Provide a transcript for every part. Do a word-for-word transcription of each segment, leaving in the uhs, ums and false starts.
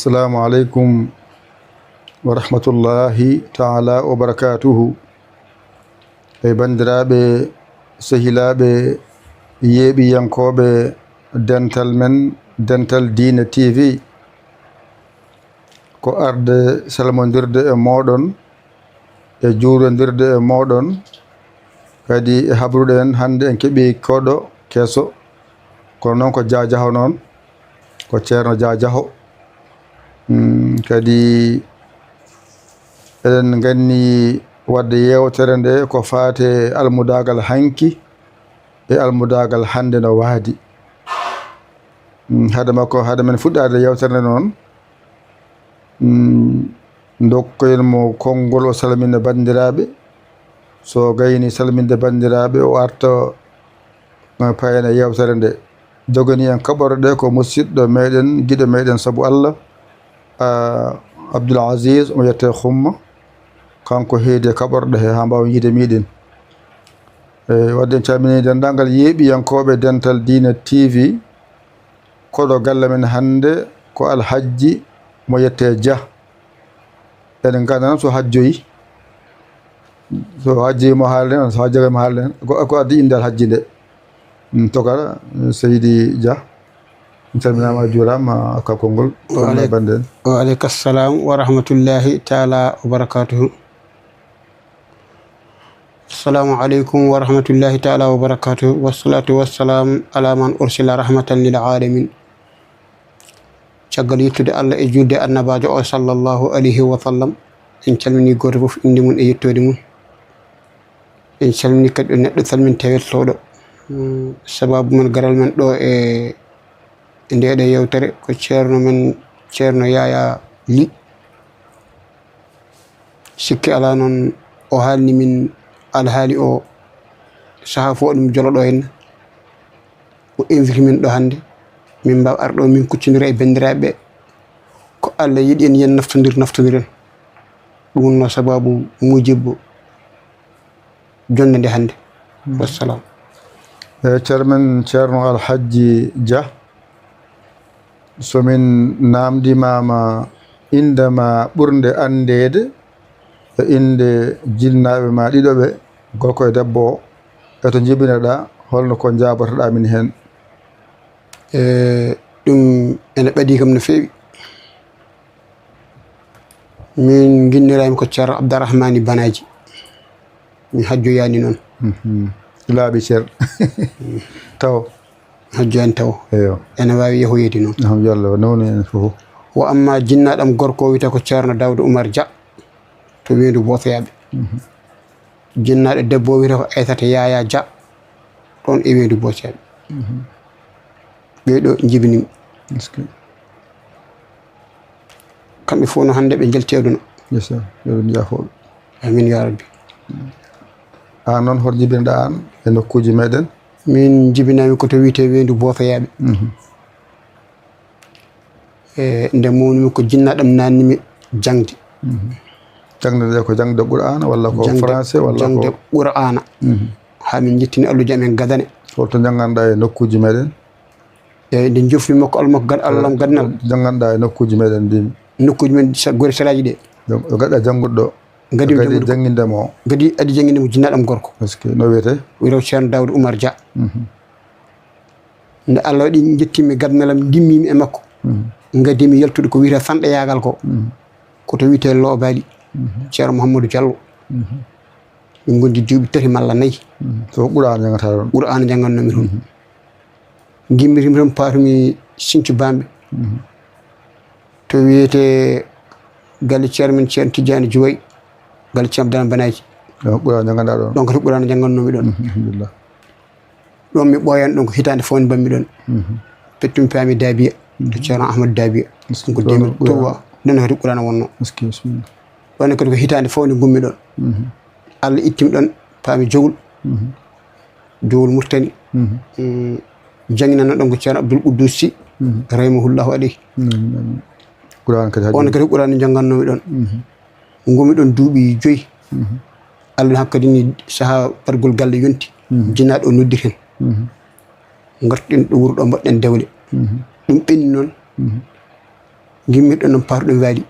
Assalamu aleykum wa rahmatullahi taala wa barakatuhu. E banndiraaɓe, sehilaaɓe, yeeɓiyankooɓe dental men, Dental Diine T V, ko arde salmondirde e mooɗon, e juurondirde e mooɗon, kadi e habruɗo en. Hannde en keɓii koɗo keso, kono noon ko Jaajaho noon, ko Ceerno Jaajaho. Mm, kadi eɗen nganni waɗde yeewtere nde ko faate almudaagal hanki e almudaagal hannde no waadi. Mm, hade makko, hade men fuɗɗaade yeewtere nde noon, mm, ndokkoyen mo konngol, o salmina banndiraaɓe. So gayni salminde banndiraaɓe, o arta, eh, payen e yeewtere nde. Jogani en kaɓorɗe ɗe ko musidɗo meɗen, giɗo meɗen sabu Allah, ah, Abdoul Aziz, omo wiyetee Xumma. Kanko heedi e kaɓorɗe he haa mbaawen yiide miɗen. Eh, wadde en calminii denndaangal yeeɓiyankooɓe Dental Diine T V. Koɗo galle men hannde ko Alhajji mo wiyetee Dia. Eɗen nganndi noon so hajjoyi, so hajjoyi mo haalden, so hajjoyi mo haalden, ko, ko addi innde Alhajji nde. Mm, to kala, Seydi Dia, mi salminaama, a juuraama, a okka konngol, Wa aleyk-, bannde en. Wa aleyka salam wa rahmatullahi taala wa barakatuhu. Assalamu aleykum wa rahmatullahi taala wa barakatuhu. Wassalatu wassalam ala man ursila rahmatan lil alamin. Caggal yettude Allah e juulde annabaajo o, sallallahu alayhi wa sallam, en calminii gooto fof innde mum e yettoode mum. En calminii kadi ɗo neɗɗo salmintee wettooɗo. Mm, sababu men garal men ɗo e, e ndeeɗo yeewtere ko ceerno men, Ceerno Yaya Ly. Sikke alaa noon, o haalni min alhaali o sahaa fof, ɗum jolo ɗo henna. O invite min ɗo hannde, min mbaawa ar ɗo, min kuccondira e banndiraaɓe ɓe. Ko Allah yiɗi en, yen naftondir, naftondiren. Ɗum wonno sababu mujibbo jonnde nde hannde. Mm. Wassalam. E, ceerno men, Ceerno Alhajji Dia, so min naamndimaama innde ma ɓurnde anndeede, e innde jinnaaɓe ma ɗiɗo ɓe, gorko e debbo o, e to njibinoɗaa, holno ko njaabotoɗaa min heen? E, ɗum ene ɓadii kam no feewi. Min nginniraami ko Ceerno Abdarahmani Banaji. Mi hajjoyaani noon. Mhm. Laaɓi cer. Taw. Hajjoyaani taw. Eyo. Ene waawi yahoyeede noon. Alhamdulillah, nawni en fof. Wa amma jinnaaɗo am gorko o wiyetee ko Ceerno Daawda Umar Dia to Weendu Boosoyaaɓe. Mhm. Jinnaaɗo debbo o wiyetee ko Aysata Yaya Dia, ɗoon e Weendu Boosoyaaɓe. Mhm. Ɓee ɗo njibini mi. Est-ce que Kamɓe fof no hannde ɓe njalti aduna. Ndeysaan, yo Allah yaafo ɓe. Amin ya rabbi. Aan noon, hoto njibinoɗaa aan e nokkuuji meɗen? Min njibinaami ko to wiyetee Weendu Boosoyaaɓe. Mhm. E nde mawnumi ko jinnaaɗo am naatni mi jaŋde. Mhm. Jaŋde nde ko jaŋde Qur'aana walla ko Jaŋde, français walla jaŋde ko Qur'aana. Mhm. Haa min njettini alluuje amen gadane. Holto njannganɗaa e nokkuuji meɗen? Eeyi, nde njofni makko Allah makko gad-, Allah am gadnal. Jannganɗaa e nokkuuji meɗen mbiimi. Nokkuuji men sa-, gure saraaji ɗe. Ɗo, ɗo gaɗa janngude ɗo. Ngadi mi kadi janngude ko. Jannginde mo. Ngadi addi jannginde mo jinnaaɗo am gorko. Parce que no wiyetee? Wiyetee ko Ceerno Daawuda Umar Dia. Mhm. Nde Allah waɗi njettiimi gadanal am, ndimmii mi e makko. Mhm. Ngadi mi yaltude ko wiyetee fanɗayaagal ko. Mhm. Ko to wiyetee Loobaali. Mhm. Ceerno Mouhamadou Diallo. Mhm. Min ngondi duuɓi tati malla nayi. Mhm. So Qur'aana janngataa ɗoon? Qur'aana janngannoo mi toon. Mhm. Ngimmitimi toon, paatumi Sinthiou Bambe. Mhm. To wiyetee galle ceerno men, Ceerno Tijjaani Juway, galle Ceerno Abdallah Banaaji. Ɗoon Qur'aana jannganɗaa ɗoon? Ɗoon kadi Qur'aana janngannoo mi ɗoon. Mhm, alhamdulillah. Ɗoon mi ɓooyaani ɗoon ko hitaande fawde mbaɗmi ɗoon. Mhm. Pettumi paami Daabiya, to Ceerno Ahmadu Daabiya. Ɗum ko deux mille trois, ɗoon kadi Qur'aana wonnoo. Ɗoon kadi ko hitaande fawde ngonmi ɗoon. Mhm. Allah ittimi ɗoon, paami Jowol. Mhm. Jowol Murtani. Mhm. Mm, jannginanno ɗoon ko Ceerno Abdul Quddus Si, mhm, rahimahullahu alayhi. Mhm. Qur'aana kadi. Oon kadi Qur'aana janngannoomi ɗoon. Mhm. Ngonmi ɗoon duuɓi joyi. Mhm. Allah hakkadi ni sahaa bargol galle yonti. Mhm. Jinnaaɗo o noddir heen. Mhm. Ngartuɗen ɗo wuro ɗo, mbaɗɗen dewle. Mhm. Ɗum ɓenni noon. Mhm. Ngimmirɗen noon paatuɗen Waali.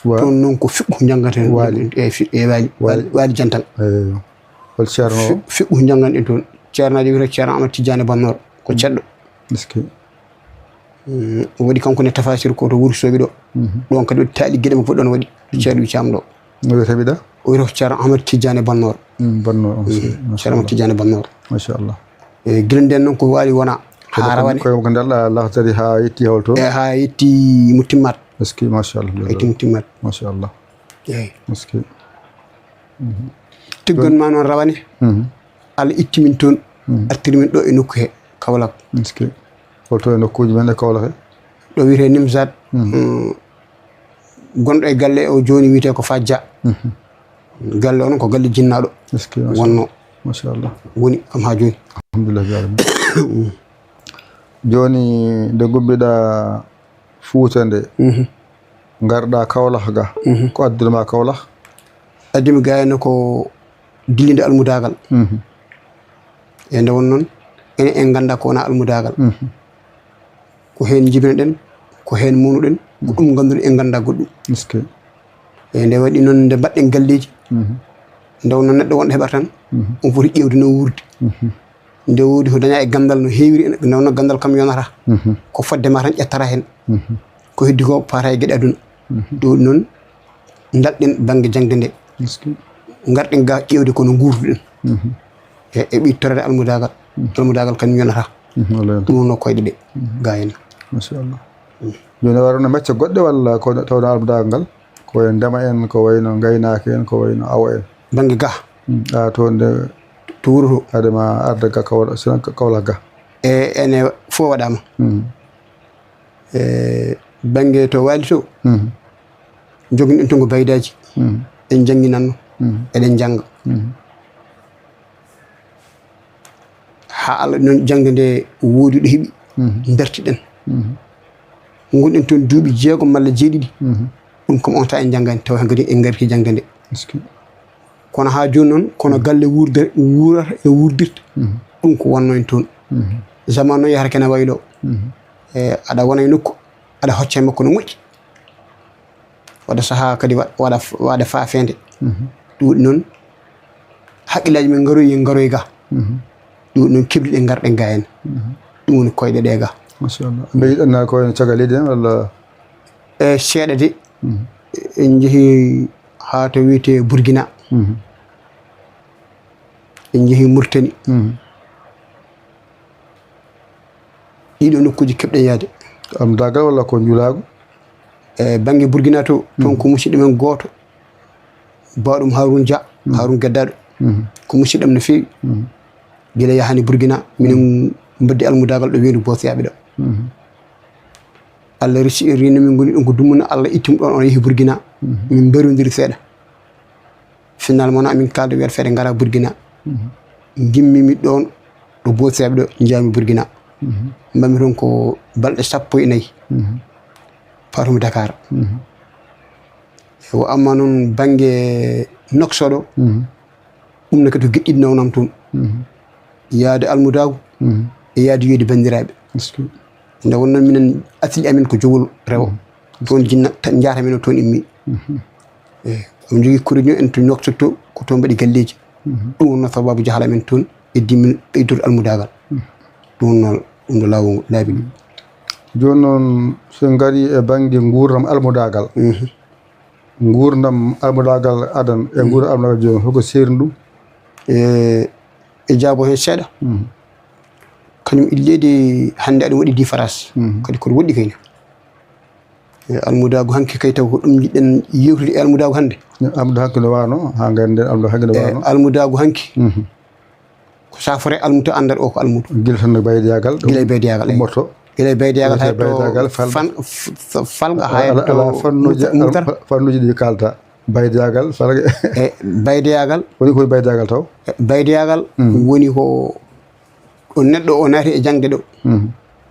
Wa- Toon noon ko fiqhu njanngaten. Waali. E fi-, e Waali. Waali. Waali, Waali Jantal. Eeyo. Hol Ceerno o? Fi-, fiqhu njannganɗen toon. Ceernaajo wiyetee Ceerno Ahmad Tijjaani Bannoor. Ko ceddo. Est-ce que? Mm, o waɗi kanko ne tafasir ko to Wuro Sooɓi ɗo. Mhm. Ɗoon kadi o taali geɗe makko ɗoon waɗi. Mhm. Ceerno Caam ɗo. No wiyetee ɓiɗa? O wiyetee ko Ceerno Ahmad Tijjaani Bannoor. Mm, Bannoor, on, mm, si, Ceerno Ahmad Tijjaani Bannoor. Machallah. E, gila ndeen noon ko Waali wona. Haa rawane. Koye ko ngal, ah, Laxdari haa yetti hol to? E, haa yetti mo timmaat. Est-ce que, machallah. Yetti mo timmaat. Machallah. Eeyi. Est-ce que? Mhm. Tiggon ma noon rawane. Mhm. Allah itti min toon. Mhm. Artiri min ɗo e nokku he Kaolack. Est-ce que? Hol to e nokkuuji men e Kaolack he? Ɗo wiyetee Nimzaat. Mhm. Mm. Gonɗo e galle o jooni wiyetee ko Fajja. Mhm. Galle o noon ko galle jinnaaɗo. Est-ce que? Wonnoo. Machallah. Woni kam haa jooni. Alhamdulillah, ya Rabbi. Jooni nde ngummiɗaa Fuuta nde, mhm, ngarɗaa Kaolack ga, mhm, ko addude ma Kaolack? Addi mi ga henne ko dillinde almudaagal. Mhm. E nde won noon, enen en nganndaa ko wonaa almudaagal. Mhm. Ko heen njibinoɗen, ko heen mawnuɗen, ko ɗum ngannduɗen, en nganndaa goɗɗum. Est-ce que? E nde waɗi noon, nde mbaɗɗen galleeji, mhm, nde wonno neɗɗo wonɗo heɓata tan, mhm, on foti ƴeewde no wuurdi. Mhm. Nde woodi ko dañaa e ganndal no heewiri, nde wonno ganndal kam yonata. Mhm. Ko fodde ma tan ƴettata heen. Mhm. Ko heddi ko paata e geɗe aduna. Mhm. Ɗum noon, ndarɗen bannge jaŋde nde. Est-ce que? Ngarɗen ga ƴeewde ko no nguurduɗen. Mhm. E, e ɓiy torede almudaagal. Mhm. Almudaagal kan yonata. Mhm, wallaahi. Ɗum wonno koyɗe ɗe. Mhm. Ga heen. Machallah. Mm. Jooni, a waɗano mecce goɗɗe walla ko tawno almudaagal ngal? Ko wayi no ndema en, ko wayi no ngaynaaka en, ko wayi no awo en. Bannge ga. Mm. A toon nde to wuro to. Adema arde ga Kaola-, sina Kaolack ga. E, ene fof waɗaama. Mm. E, bannge to Waali to. Mm. Njoginoɗen toon ko baydaaji. Mm. En njannginanno. Mm. Eɗen njannga. Mm. Haa Allah noon jaŋde nde woodi ɗo heɓi, mhm, dartiɗen. Mhm. Ngonɗen toon duuɓi jeegom malla jeeɗiɗi. Mhm. Ɗum kam on taa en njanngaani, tawa hankadi en ngarti jaŋde nde. Est-ce que? Kono haa jooni noon, kono, mhm, galle wuurde, wuurata e wuurdirta. Mhm. Ɗum ko wonno en toon. Mhm. Zaman noon yahata kene waylo. Mhm. E, aɗa wona e nokku, aɗa hocca e makko no moƴƴi. Waɗa sahaa kadi wa-, waɗa f-, waɗa faafeende. Mhm. Ɗum waɗi noon, hakkillaaji men ngaroyi, ngaroyi ga. Mhm. Ɗum waɗi noon, kebliɗen ngarɗen ga heen. Mhm. Ɗum woni koyɗe ɗe ga. Machallah. Mbeyiɗon na ko en caggal leydi heen walla? E seeɗa de. Mhm. En njehi haa to wiyetee Burkina. Mhm. En njehi Mauritanie. Mhm. Ɗiɗo nokkuuji keɓɗen yahde. Almudaagal walla ko njulaagu? E bannge Burkina to, toon, mhm, ko musidɗo men gooto, baaɗum Harun Dia, mhm, Harun Geddaaɗo. Mhm. Ko musidɗo am no feewi. Mhm. Gila yahani Burkina, minen, mhm, mbaddi almudaagal ɗo weendu Boosiyaaɓe ɗo. Mhm. Allah resi en, rino min ngoni ɗum ko dumunna, Allah itti mo ɗoon, on yehi Burkina. Mhm. Min mbarondiri seeɗa. Finalement, amin kaalda wiyata feere ngara Burkina. Mhm. Ngimmimi ɗoon ɗo Boosiyaaɓe ɗo, njahmi Burkina. Mhm. Mbaɗmi toon ko balɗe sappo e nayi. Mhm. Paatumi Dakar. Mhm. Ewa, amma noon bannge Nouakchott ɗo, mhm, ɗum ne kadi ko geɗɗiɗi nawnam toon. Mhm. Yahde almudaagu, mhm, e yahde yiide banndiraaɓe. Est-ce que? Nde wonnoo minen asli amin ko Jowol Rewo. Mhm. Toon jinna ta-, njahata min o toon immi. Mhm. Eyi. Omo jogii kureeji en to Nouakchott to, ko toon mbaɗi galleeji. Ɗum wonnoo sabaabu jahala men toon, ɓeydi min ɓeydude almudaagal. Ɗum wonnoo ɗum ɗo laawol ngol laabi ɗi. Jooni noon, so en ngarii e bannge nguurndam almudaagal, nguurndam almudaagal adan e nguurndam almudaagal jooni, hoko seerni ɗum? E, e jaabo heen seeɗa. Kañum illeede hannde aɗum waɗi différence. Kadi kono woɗɗi kayna. E almudaagu hanki kay taw ko ɗum njiɗɗen yewtude e almudaagu hannde. Almudaagu hanki no waano, haa ngannden almudaagu hanki no waano. Almudaagu hanki. Ko safore almudo anndal o ko almudo. Gila tan no baydeyaagal. Gila e baydeyaagal. Ummoto. Gila e baydeyaagal hay to fan falga hay to fannuji. Fannuji ɗi kalta. Baydeyaagal falga. E baydeyaagal. Woni ko baydeyaagal taw? Baydeyaagal woni ko ɗo neɗɗo o naati e jaŋde ɗo.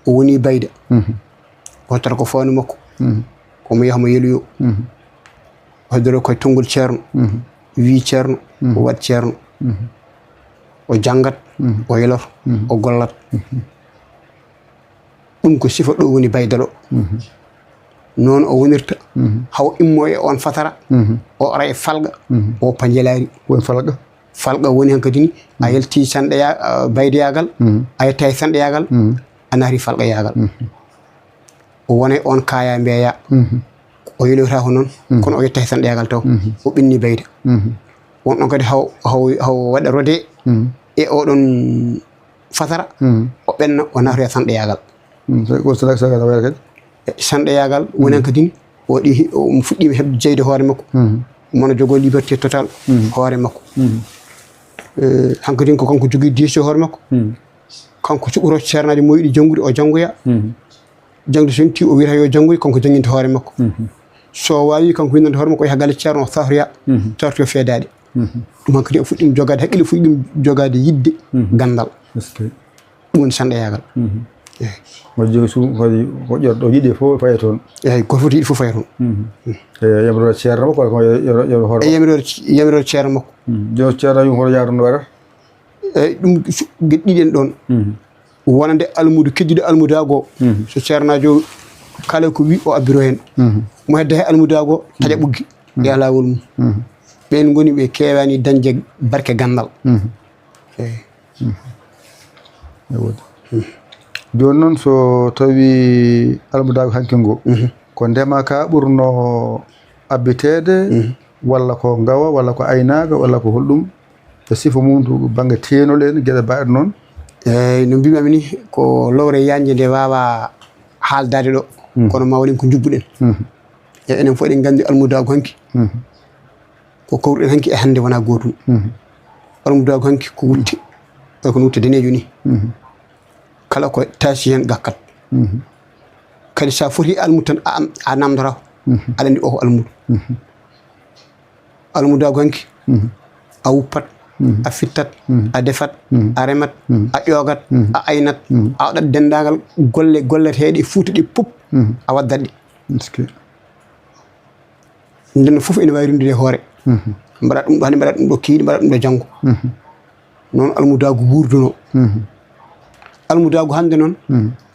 O woni bayda. O hottata ko faandu makko. Ko mo yaha mo yeloyo. O hoddoro koye tonngol ceerno. Wii ceerno, o waɗ ceerno. O janngat, o yeloto, o gollat. Ɗum ko sifa ɗo woni baydalo. Noon o wonirta. Haw immo e on fatara. O ara e falga. O panjelaari. Woni falga? Falga woni hankadi ni a yalti sanɗeya baydeyaagal. A yetta e sanɗeyaagal. A naati falga yaagal. O wona e on kaaya mbeya. O yeloyta ko noon. Kono o yetta e sanɗeyaagal taw. O ɓenni bayda. Won ɗon kadi haw haw haw waɗa rode e oɗon fatara. O ɓenna o naatoya sanɗeyaagal. Ko sadak sagal wayata kadi? Sanɗeyaagal woni hankadin o ɗi omo fuɗɗima heɓde jeyde hoore makko. Mono jogo liberté total hoore makko. Hankadin ko kanko jogii diiso hoore makko. Kanko cuɓoto ceernaaji moyiɗi janngude o janngoya. Jaŋde so yonti o wiyata yo janngoy kanko jannginta hoore makko. So waawi kanko windanta hoore makko o yaha galle ceerno o safroya. Safroya feedaade. Ɗum hankadi o fuɗɗima jogaade haqqille fuɗɗima jogaade yidde ganndal. Ɗum woni sanɗeyaagal. Eyi. Mo jogi suum kadi ko ƴoƴɗo yiɗi fof faya toon. Eyi, ko foti yiɗi fof faya toon. Eyi, yamiroore ceerno makko walla ko yamiroore hoore makko? Eyi, yamiroore yamiroore ceerno makko. Jooni ceerno yum hoto yaar no waɗata? Eyi, ɗum geɗe ɗiɗi en ɗoon. Wonande almuudo keddiɗo almudaago o. So ceernaajo kala ko wi o abbiro heen. Mo hedda he almudaago taƴa ɓoggi. Yaa laawol mum. Ɓeen ngoni ɓe keewaani dañde barke ganndal. Eyi. Jooni noon so tawi almudaagu hanki ngo ko ndema ka ɓurno abbiteede walla ko ngawa walla ko aynaaga walla ko holɗum e sifa mum to bannge teenol en geɗe baɗe noon? Eyi no mbimami ni ko lowre yañde nde wawa haaldaade ɗo kono ma waɗen ko njubbuɗen. E enen fof eɗen nganndi almudaagu hanki ko kawruɗen hanki e hannde wona gootum. Almudaagu hanki ko wutte oy ko no wutte daneejo ni. Kala ko taasi heen gakkat. Kadi so a foti almudo tan a namdotako aɗa anndi o ko almudo. Almudaagu hanki a wuppat, a fittat, a defat, a remat, a ƴoogat, a aynat, a waɗat denndaangal golle golleteeɗe fuuta ɗe pop a waddat ɗe. Nden fof ene waawi renndude e hoore. Mbaɗa ɗum ɗo hannde mbaɗa ɗum ɗo kiiɗi mbaɗa ɗum ɗo janngo. Noon almudaagu wuurdunoo. Almudaagu hannde noon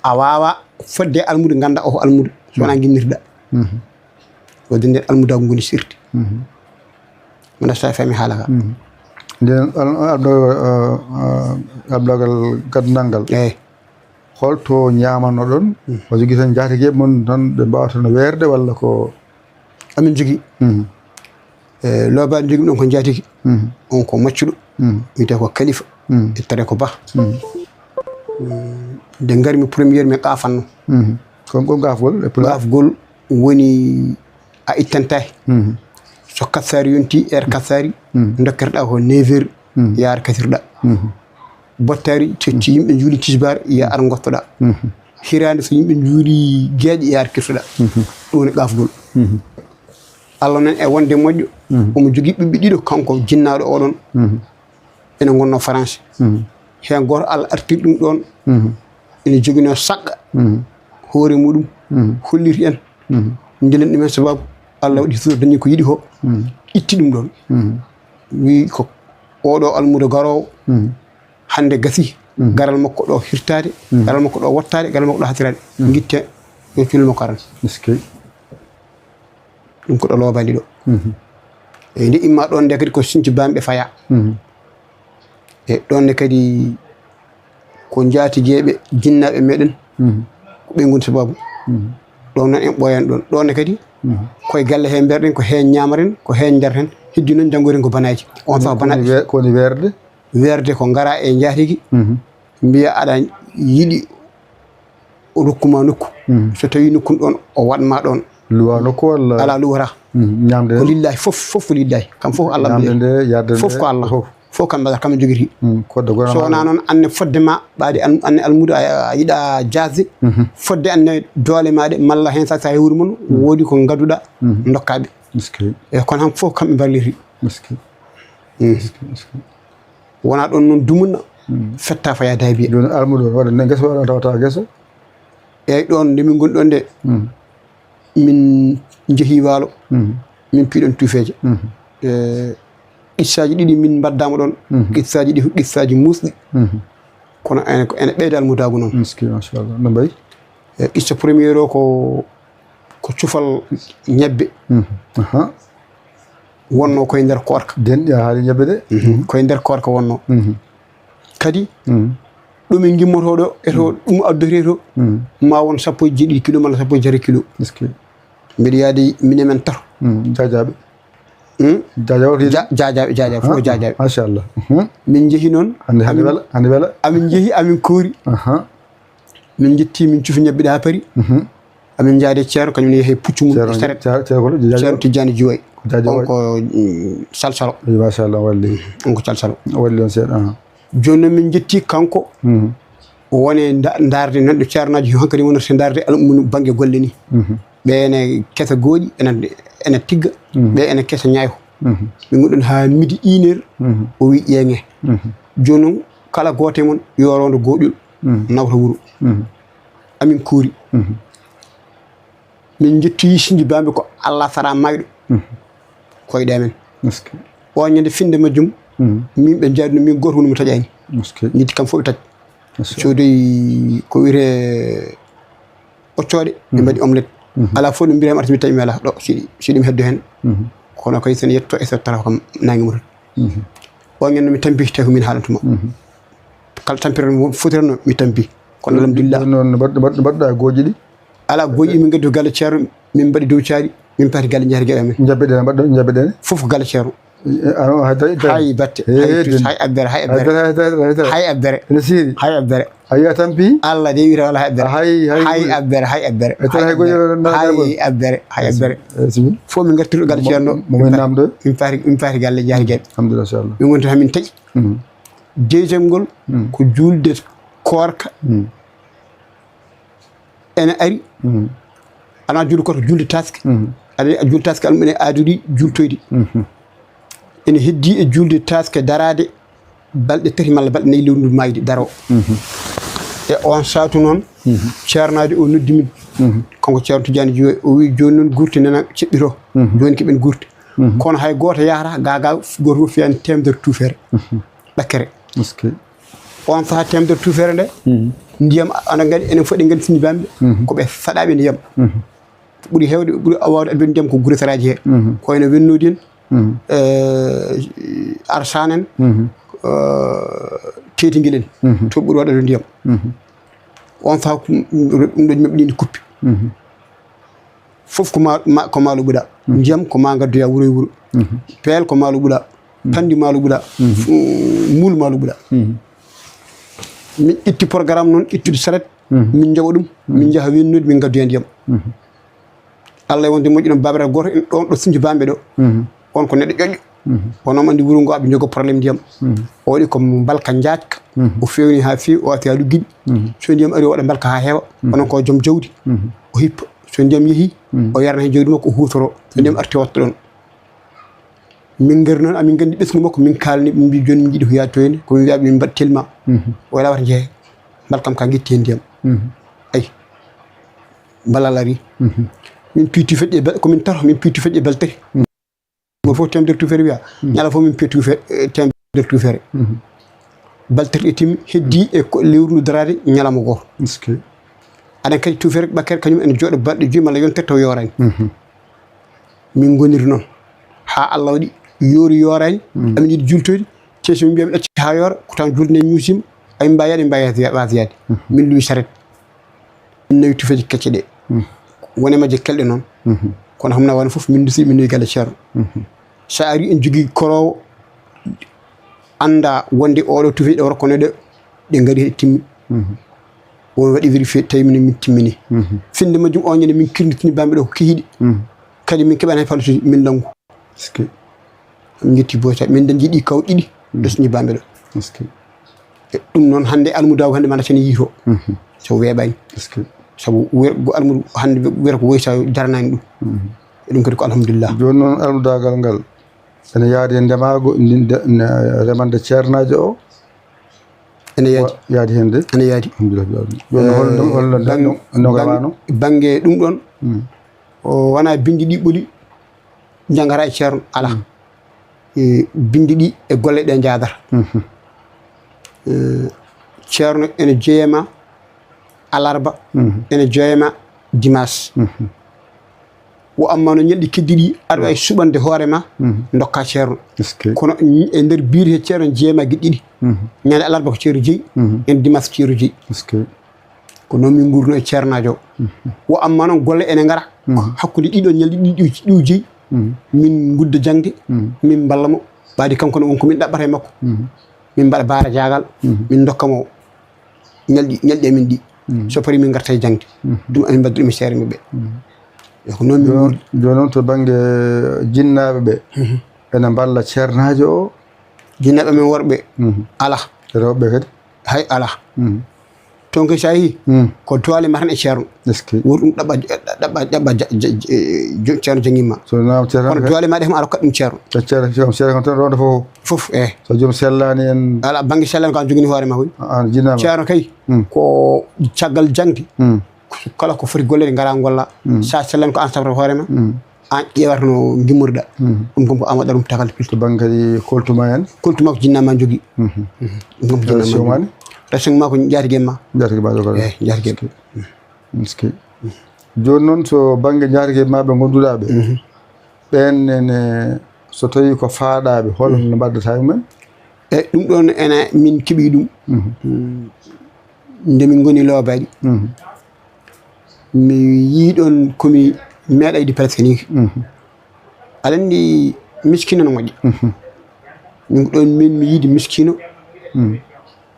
a waawa fodde almudo ngannda o ko almudo so wonaa nginnirɗa. Wadde nden almudaagu ngoni sirti. Mbaɗa so tawi fami haala ka. Nden almudaagal gaddunal ngal. Eyi. Holto ñaamanoɗon? O jogii tan njaatigi mon tan ɓe mbaawata no weerde walla ko? Amin jogii e loobaani jogii ɗon ko njaatigi. On ko maccuɗo wiyetee ko kalifa. Ittata ko ba. Nde ngarmi première mi qaafanno. Kon kon gaafgol e pulaar? Gaafgol woni a ittantaki. So kasaari yonti heure kasaari dokkerɗa ko neuf heures yaar kasirɗa. Bottaari so yimɓe njuuli tisbaar ya ar gottoɗa. Hiraande so yimɓe njuuli geeƴe ya ar kirtoɗa. Ɗum woni qaafgol. Allah noon e wonde moƴƴo omo jogii ɓiɓɓe ɗiɗo kanko jinnaaɗo oɗon. Ene ngonnoo France. Heen gooto Allah artiri ɗum ɗoon. Ene joginoo saɗɗa hoore muɗum. Holliti en. Ndelen ɗumen sababu Allah waɗi so dañi ko yiɗi ko. Itti ɗum ɗoon. Wii ko oɗo almudo garoowo. Hannde gasi garal makko ɗo hirtaade, garal makko ɗo wottaade, garal makko ɗo hatiraade. Ngitte yo cuulo makko aran. Ɗum ko ɗo loobaali ɗo. E nde imma ɗon nde kadi ko sinti bamɓe faya. Mhm. E ɗon nde kadi ko njaatigeeɓe jinnaaɓe meɗen, mhm, ko ɓe ngoni sababu. Mhm. Ɗon noon en ɓooyan ɗon. Ɗon nde kadi, mhm, koye galle he mberɗen, ko heen ñaamaren, ko heen njarten. Heddi noon janngoyren ko banaaji. On saha banaaji. Ko woni we-, ko woni weerde? Weerde ko ngara e njaatigi, mhm, mbiya aɗa yiɗi o rokkuma nokku. Mhm. So tawi nokku ɗon o waɗma ɗon. Luwa nokku walla? Ala luwata. Mhm. Ñamde? Ko lillahi, fof, fof ko lillahi. Kam fof Allah. Ñamde nde, yarde nde, fof ko Allah. Fof. Fof kam Allah, kam jogiti. Mhm. Koddo gona. So wona noon, anne fodde ma, ɓaade an-, anne almudo a, a yiɗa jasde. Mhm. Fodde anne doole ma ɗe, malla heen sa, sa hewri mon, mhm, woodi ko ngaduɗa, mhm, dokkaɓe. Miskey. E kono han fof kamɓe mballiti. Miskey. Mhm. Miskey, miskey. Wona ɗon noon dumunna, mm, fetta faya daabiya. Jooni almudo waɗa ne ngesa waɗa tawata ngesa? Eyyi, ɗon nde min ngoni ɗon nde, mm, min njehi waalo, mm, min piɗon tuufeeje. Mm. E qissaaji ɗiɗi min mbaddama ɗon, mm, qissaaji ɗi ko qissaaji muusɗi. Mm. Kono ene, ene ɓeyda almudaagu noon. Miskey, machallah. No mbayi? E qissa premier o ko, ko cufal ñebbe. Mhm. Aha. Wonno koye nder koorka. Denɗi a haali ñebbe de. Mhm. Koye nder koorka wonno. Mhm. Kadi, mhm, ɗo min ngimmoto ɗo, e to, mhm, ɗum addoree to, mhm, ma won sappo e jeeɗiɗi kilo malla sappo e jeetati kilo. Est-ce que? Mbiɗa yaadi minen men tato. Mhm. Jaajaaɓe. Hmm? Jaajaaɓe. Ja-, jaajaaɓe, jaajaaɓe, fof ko jaajaaɓe. Machallah. Mhm. Min njehi noon. Hannde, hannde amin, wela, hannde wela. Amin njehi, amin koori. Aha. Min njetti, min cufi ñebbe ɗe haa pari. Mhm. Amin njaadi e ceerno, kañum ne yehi puccu mum, ceerno, e saret. Ceerno, ceerno, ko jaajaaɓe. Ceerno Tijjani Juway. Ko jaajaaɓe. On ko, mm, salsalo. Eyi, machallah, walli. On ko salsalo. Walli on seeɗa, aha. Jooni noon min njetti kanko. Mhm. O woni nda-, ndaarde noon ɗo ceernaaji hankadi wonata ndaarde almunu bannge golle ni. Mhm. Ɓe ene kesa gooƴi, ene, ene tigga, mhm, ɓe ene kesa ñaayho. Mhm. Min ngonɗon haa midi, une heure, mhm, o wi ƴeeŋe. Mhm. Jooni noon kala gooto e mon yo rondo gooƴol, mhm, nawta wuro. Mhm. Amin kuuri. Mhm. Min njettoyi sinji bamɓe ko Allah sara mayɗo. Mhm. Koyɗe amen. Est-ce que? O ñande finde majjum, mhm, min ɓe njaadino, min gooto woni mo taƴani. Est-ce que? Njetti kam fof ɓe taƴ. Est-ce que? Sodoyi ko wiyetee ɓoccooɗe, ɓe, mhm, mbaɗi omelette. Mhm. Alaa fof no mbiyatee mi arti mi taƴ mi alaa. Ɗo, siɗi, siɗi mi heddo heen. Mhm. Kono kay sen yetto e so tara kam nangi mo tan. Mhm. O ñande mi tampi tawi ko min haalantuma. Mhm. Kala tampere no fotirano mi tampi. Kono alhamdulillah. Jooni noon no mbaɗ-, no mbaɗ-, no mbaɗɗa gooƴi ɗi? Alaa gooƴi, min ngaddi ko galle ceerno, min mbaɗi dow caari, min paati galle njaati geɗe amen. Ñebbe ɗe mbaɗɗon, ñebbe ɗe? Fof ko galle ceerno. Eh, ano, hay, hay, hay. Hay batte, eh, hay tus, hay abbere, hay abbere. Hay abbere, hay abbere, hay abbere. Hay abbere. Ene siiri? Hay abbere. A wiya tampi? Allah de wiyata wala hay abbere. Hay, hay. Hay abbere, hay abbere. E tan hay goƴo na-, hay abbere, hay abbere. Eh, sibi. Fof min ngartiri galle ceerno. Mo, mo min namdo? Min paati, min paati galle njaati geɗe. Alhamdulillah, inchallah. Min ngonti tan min taƴi. Mhm. Deuxième ngol, mhm, ko juulde koorka. Mhm. Ene ari, mhm, ana juulde koorka, juulde taaske. Mhm. Aɗa, juulde taaske almumen e aadori juultoyde. Mhm. Ene heddi e juulde taaske daraade balɗe tati malla balɗe nayi lewru ndu maayde daroo. Mhm. E on saatu noon, mhm, ceernaajo o noddi min. Mhm. Kanko Ceerno Tijjani Joy, o wi jooni noon gurte nana ceɓɓito. Mhm. Jooni keɓen gurte. Mhm. Kono hay gooto yahata, ga, ga, gooto fof fiyani temedere tuufere. Mhm. Ɗakkere. Est-ce que? On saha temedere tuufere nde, mhm, ndiyam, aɗa nganndi, enen fof eɗen nganndi sinji bamɓe, mhm, ko ɓe saɗaaɓe ndiyam. Mhm. Ɓuri heewde, ɓuri waawde addude ndiyam ko gure saraaji he. Mhm. Ko wayno Wennoodi en, mhm, eh, Arsaan en, mhm, eh, Teetingel en. Mhm. To ɓuri waawde addude ndiyam. Mhm. On saha ko ɗum, ɗum ɗo maɓɓe ni kuppi. Mhm. Fof ko ma, ma, ko ma luɓuɗa. Mhm. Ndiyam ko ma ngaddoya wuro e wuro. Mhm. Peel ko ma luɓuɗa. Mhm. Panndi ma luɓuɗa. Mhm. Fu-, muul ma luɓuɗa. Mhm. Min itti programme noon, ittude saret, mhm, min njaɓa ɗum, mhm, min njaha Wennoodi, min ngaddoya ndiyam. Mhm. Allah e wonde moƴƴi noon, baabiraɗo gooto en ɗon ɗo sinji bamɓe ɗo. Mhm. On ko neɗɗo ƴoƴƴo. Mhm. Kono omo anndi wuro ngo aɓe njogo problème ndiyam. Mhm. O waɗi ko mbalka njaajka. Mhm. O feewni haa feewi, o watti haa luggiɗi. Mhm. So ndiyam ari, o waɗa mbalka haa heewa. Mhm. Kono ko joom jawdi, mhm, o hippa. So ndiyam yehi, mhm, o yarna heen jawdi makko, o huutoro. So ndiyam arti, o watta ɗon. Min ngari noon, amin nganndi ɓesngu makko, min kaalani, min mbi jooni min njiɗi ko yaade to henne, ko min mbiya min mbaɗ telma. Mhm. O wela wata njehe. Mbalka am ka ngitti heen ndiyam. Mhm. Ay. Balal ari. Mhm. Min piiti feƴƴe bal-, ko min tato, min piiti feƴƴe baltati. Mhm. Mo fof temedere tuufere wiya, mhm, ñala fof min piya tuufe-, eh, temedere tuufere. Mhm. Baltati e timmi, heddi e ko lewru ndu daraade ñalawma gooto. Est-ce que? Aɗa kadi tuufere ɓakkere kañum ene jooɗa balɗe joyi malla yontere taw yoorani. Mhm. Min ngoniri noon. Haa Allah waɗi yoori yooraani, amin yiɗi juultoyde, te so min mbiya min ɗacci haa yoora, ko tan juulde nde ñuusima, amin mbawi yaade, min mbawi yaade, waasde yaade. Min luwi saret, min nawi tufeeje kecce ɗe. Wone majje kelɗe noon. Kono hamna wano fof, min dusi, min nawi galle Ceerno. So a ari en jogii koroowo, annda wonde oɗo tufeeje ɗe wara kono ɗe, ɗe ngari he timmi. On waɗi vérifié, tawi min, min timmini. Finde majjum o ñande min kirnditini bamɓe ɗo ko kihiɗi. Kadi min keɓani hay paltoji, min langu. Est-ce que? Min njetti boyta, min dañi ɗi kaw ɗiɗi, ɗo so ñibbaɓe ɗo. Est-ce que? E ɗum noon hannde almudaagu hannde mana sene yiito. So weeɓani. Est-ce que? Sabu wer-, go almudu hannde wiyata ko woyta daranaani ɗum. E ɗum kadi ko alhamdulillah. Jooni noon almudaagal ngal ene yaadi e ndemaagu, ndi-, nde-, ne-, remande ceernaajo o? Ene yaadi. Wa-, yaadi heen de? Ene yaadi. Alhamdulillah. Jooni hol-, hol-, hol-, bang-, no, no bang-, gawano? Bannge ɗum ɗoon, o wona binndi ɗi ɓoli, njangata e ceerno, alaa. E binndi ɗi e golle ɗe njaadata. E, ceerno ene jeeya ma alarba, ene jeeya ma dimanche. Wo amma no ñalɗi keddi ɗi, aɗa wawi suɓande hoore ma, dokka ceerno. Est-ce que? Kono e nder biir he ceerno jeeya ma giɗɗi ɗi. Ñande alarba ko ceerno jeyi, en dimanche ko ceerno jeyi. Est-ce que? Ko noon min ngurno e ceernaajo o. Wo amma noon golle ene ngara. Hakkunde ɗiɗo ñalɗi ɗi, ɗi, ɗi jeyi. Min ngudda jaŋde, min mballa mo. Ɓaadi kanko ne won ko min ɗaɓɓata e makko. Min mbaɗa baara jaagal, min ndokka mo ñalɗi, ñalɗi amin ɗi. So pari min ngarta e jaŋde. Ɗum amin mbaddu ɗum e seere maɓɓe. E ko noon min ngurdi. Jooni noon to bannge jinnaaɓe ɓe, ene mballa ceernaajo o? Jinnaaɓe amin worɓe, alaa. E rewɓe kadi? Hay alaa. Toon kay so a yehii, ko doole ma tan e ceerno. Est-ce que? Woni ɗum ɗaɓɓa, ɗaɓɓa, ɗaɓɓa ja-, ja-, ja-, jo-, ceerno jannginma. So wonaa ceerno kono kay? Doole ma ɗe kam a rokkat ɗum ceerno. E ceerno, so ceerno kam tan ronda fof. Fof, eh. So joom sellaani en. Alaa, bannge sellaani ko an jogini hoore ma koy. A, an jinnaama. Ceerno kay, ko caggal jaŋde. Kala ko foti golle ɗe ngara ngolla. Sa sellan ko an safrata hoore ma. An ƴeewata no ngimmoriɗa. Ɗum kam ko an waɗa ɗum tagal pilto. To bannge kadi koltu ma en? Koltu ma ko jinna ma jogii. Ɗum kam ko jinna ma jogii. Reseng ma ko njaatige ma. Njaatige ma jogata. Eh, njaatige ma. Est-ce que? Jooni noon so bannge njaatige ma ɓe ngonnduɗaa ɓe, ɓeen nene so tawii ko faaɗaaɓe, hol no mbaddata e mumen? E ɗum ɗoon ene min keɓii ɗum. Nde min ngoni Loobaali. Mi yii ɗoon ko mi meeɗa yiide presque nii. Aɗa anndi miskiino no moƴƴi. Min ko ɗoon min mi yiide miskiino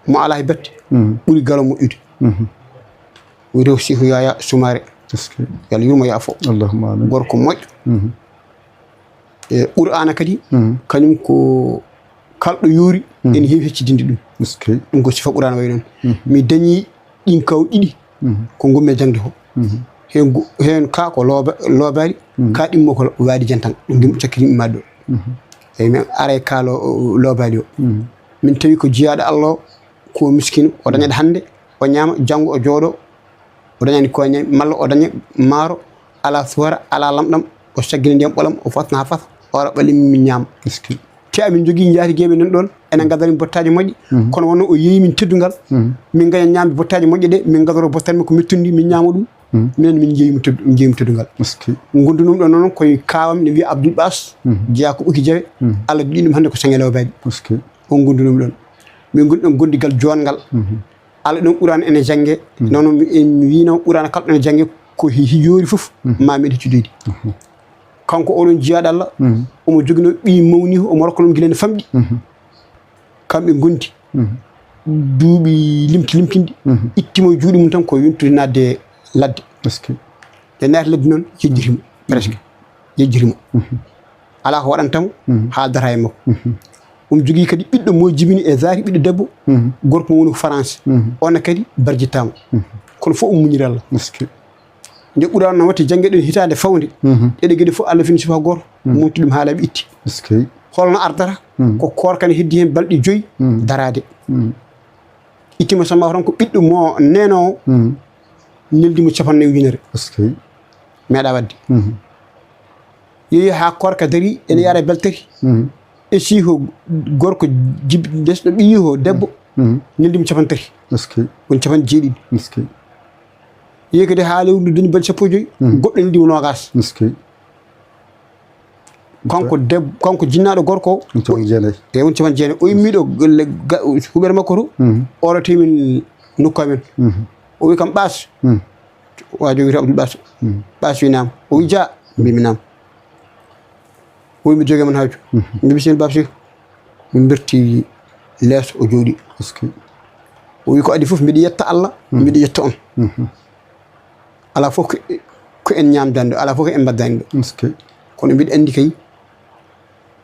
mo alaa e batte. Ɓuri galo moƴƴude. Wiyetee ko Seeku Yaya Sumaare. Est-ce que? Yo Allah yurmo yaafo. Allahumma amin. Gorko moƴƴo. E Qur'aana kadi, kañum ko kalɗo yoori, ene heewi feccitinde ɗum. Est-ce que? Ɗum ko sifa Qur'aana wayi noon. Mi dañii ɗin kaw ɗiɗi, ko ngummi e jaŋde ko. Heen go-, heen ka ko looba-, Loobaali, ka ɗimmo ko Waadi Jantan. Ɗum ngim cakkiti mi maɗɗo. Eyi, min aray ka lo-, Loobaali o. Min tawi ko jiyaaɗo Allah o, ko miskiino, o dañat hannde, o ñaama, janngo o jooɗo, o dañani koñe, malla o daña maaro, ala suwara, ala lamɗam, o saggina ndiyam ɓolam, o fasna haa fasa, o ara ɓalli min ñaama. Est-ce que? Te amin njogii njaatigeeɓe nan ɗoon, enen ngadara min bottaaji moƴƴi, kono wonno o yeeyi min teddungal, min ngaña ñaamde bottaaji moƴƴe ɗe, min ngadoro bottaaji makko mettundi, min ñaama ɗum, minen min njeeyi mo teddu-, min njeeyi mo teddungal. Est-ce que? Ngondunum ɗo noon koye kaawam ne wiya Abdoul Baas, jeyaa ko Ɓoki Jawe, Allah duɗi ɗum hannde ko Saŋe Lawbaaji. Est-ce que? On ngondunum ɗoon. Min ngondi ɗoon gondigal joonngal. Allah ɗon Qur'aana ene jannge. Noon mi, en mi wiino Qur'aana kala ɗo ene jannge ko hi-, hi yoori fof, ma min heccudoyde. Kanko oɗon jiyaaɗo Allah, omo joginoo ɓiy mawni, omo rokka ɗum gila ene famɗi. Kamɓe ngondi. Duuɓi limti limtinɗi. Itti mo e juuɗe mum tan ko yontude naatde ladde. Est-ce que? Nde naati ladde noon, yejjiti mo, presque. Yejjiti mo. Alaa ko waɗanta mo, haaldata e makko. Omo jogii kadi ɓiɗɗo mo jibini e zaati, ɓiɗɗo debbo, gorko mo woni ko France. On ne kadi barjittaama. Kono fof omo muñiri Allah. Est-ce que? Nde Qur'aana no watti jannge ɗen hitaande fawnde, ɗeɗe geɗe fof Allah fini sifa gooto, monti ɗum haala ɓe itti. Est-ce que? Holno ardata? Ko koorka ne heddi heen balɗe joyi daraade. Itti mo samma tan ko ɓiɗɗo mo neenoowo, neldi mo capanɗe nayi ujunere. Est-ce que? Meeɗa waɗde. Yehi haa koorka darii, ene yara bel tati. E sii ko gorko jib-, desɗo ɓiyi ko debbo, neldi mo capanɗe tati. Est-ce que? Woni capanɗe jeeɗiɗi. Est-ce que? Yehi kadi haa lewru ndu dañi balɗe sappo e joy, goɗɗo neldi mo noogaas. Est-ce que? Kanko deb kanko jinnaaɗo gorko. Ɗum capanɗe jeenayi. E won capanɗe jeenayi. O immiiɗo huɓere makko to. Oɗo temin nokku amen. O wi kam ɓaas. Waajo wiyta Abdul Ɓaas. Ɓaas wi naam. O wi jaa. Mbimi naam. O wi mi joge man haaju. Mbi bisimilla Baaba Seyku. Min berti leeso o jooɗi. O wi ko adi fof mbiɗa yetta Allah, mbiɗa yetta on. Alaa fof ko en ñaamdani ɗo, alaa fof ko en mbaddani ɗo. Kono mbiɗa anndi kay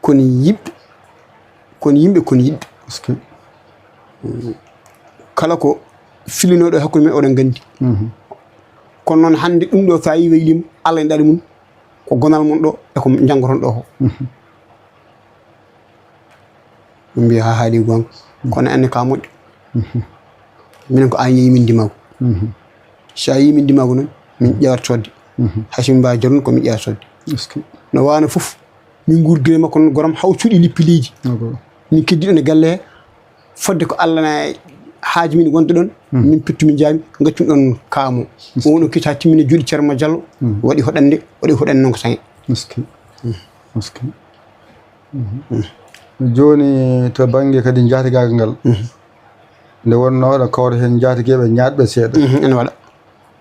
kon yiɓɓe, kon yimɓe, kon yiɗɓe. Kala ko filinooɗo e hakkunde men oɗon nganndi. Kono noon hannde ɗum ɗo so a yi wayliima, Allah ene ɗaɗi mum, ko gonal mon ɗo e ko njanngoton ɗo ko. Min mbiya ha haali goonga. Kono anne ka moƴƴo. Minen ko an yeeyi min ndimaagu. So a yeeyi min ndimaagu noon, min ƴeewat sodde. Hay so min mbaawi jarude ko min ƴeewat sodde. No waano fof, min nguurdiri e makko noon goram haw cuuɗi lippi leydi. Min keddi ɗon e galle he, fodde ko Allah na haaji min wonde ɗon, min pittu min njaami, gaccum ɗon kaamo. O woni kiita timmina juuɗe Ceerno Jallo, waɗi hoɗande, waɗi hoɗande noon ko sañe. Jooni to bannge kadi njaatigaagal ngal, nde wonnoo aɗa kawra heen njaatigeeɓe ñaatɓe seeɗa. Ene waɗa.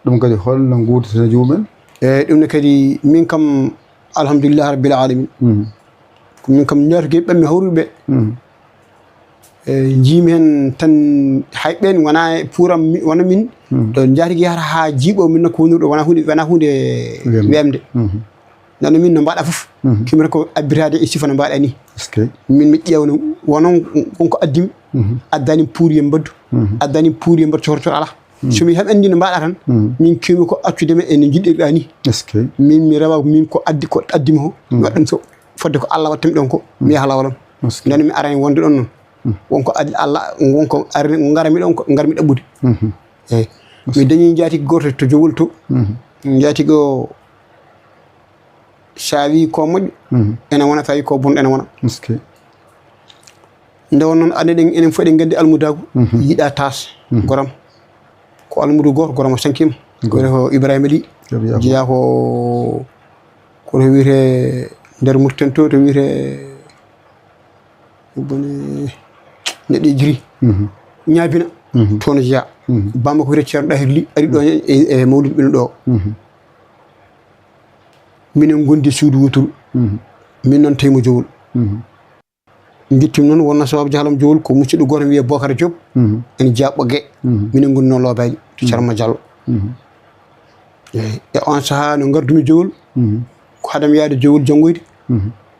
Ɗum kadi holno nguurdirta joomum en? Eeyi, ɗum ne kadi min kam alhamdulillahi rabbil alamin. Ko min kam njaatigee ɓammi hawruɓe ɓe. Eeyi, njiimi heen tan hay ɓeen wonaa e puuram wona min. Ɗo njaatigee yahata haa jiiɓoo min nokku wonirɗo wonaa huunde wonaa huunde weemde. Nano min no mbaɗa fof kimata ko abbitaade e sifa no mbaɗa ni. Min mi ƴeewno wonon wonko addimi addani pour yo mbaddu addani pour yo mbaddu cohto cohto ala. So mi heɓandi no mbaɗa tan min kewmi ko accude men e no jiɗirɗa ni. Min mi rewa min ko addi ko addimi ko mi waɗ ɗum so fodde ko Allah wattami ɗon ko mi yaha lawolon. Nano mi arani wonde ɗon noon wonko addi Allah wonko arani ngarami ɗon ko ngarmi ɗaɓɓude. Eyi mi dañi jaatigi gooto to jowol to jaatigi o. So a wii ko moƴƴo ene wona, so a wii ko bonɗo ene wona. Nde won noon aɗa eɗen enen fof eɗen nganndi almudaagu yiɗa taas goram. Ko almudu gooto goram o sankima ko wiyete ko Ibrahima Ly jeyaa ko kono wiyete nder Murten to to wiyete bone neɗɗo e jiri ñaabina toon jeyaa bamma ko wiyete Ceerno Ɗahir Ly ari ɗo e mawludu ɓino ɗo. Minen ngondi suudu wuturu min noon tawimo jowol. Njettimi noon wonno sababu jahalam jowol ko musidɗo gooto wiyee Bokar Diop ene jeyaa Ɓoggee. Minen ngondi noon loobaali to Carma Diallo. Eyi e on sahaa no ngardumi jowol ko hadam yaade jowol janngoyde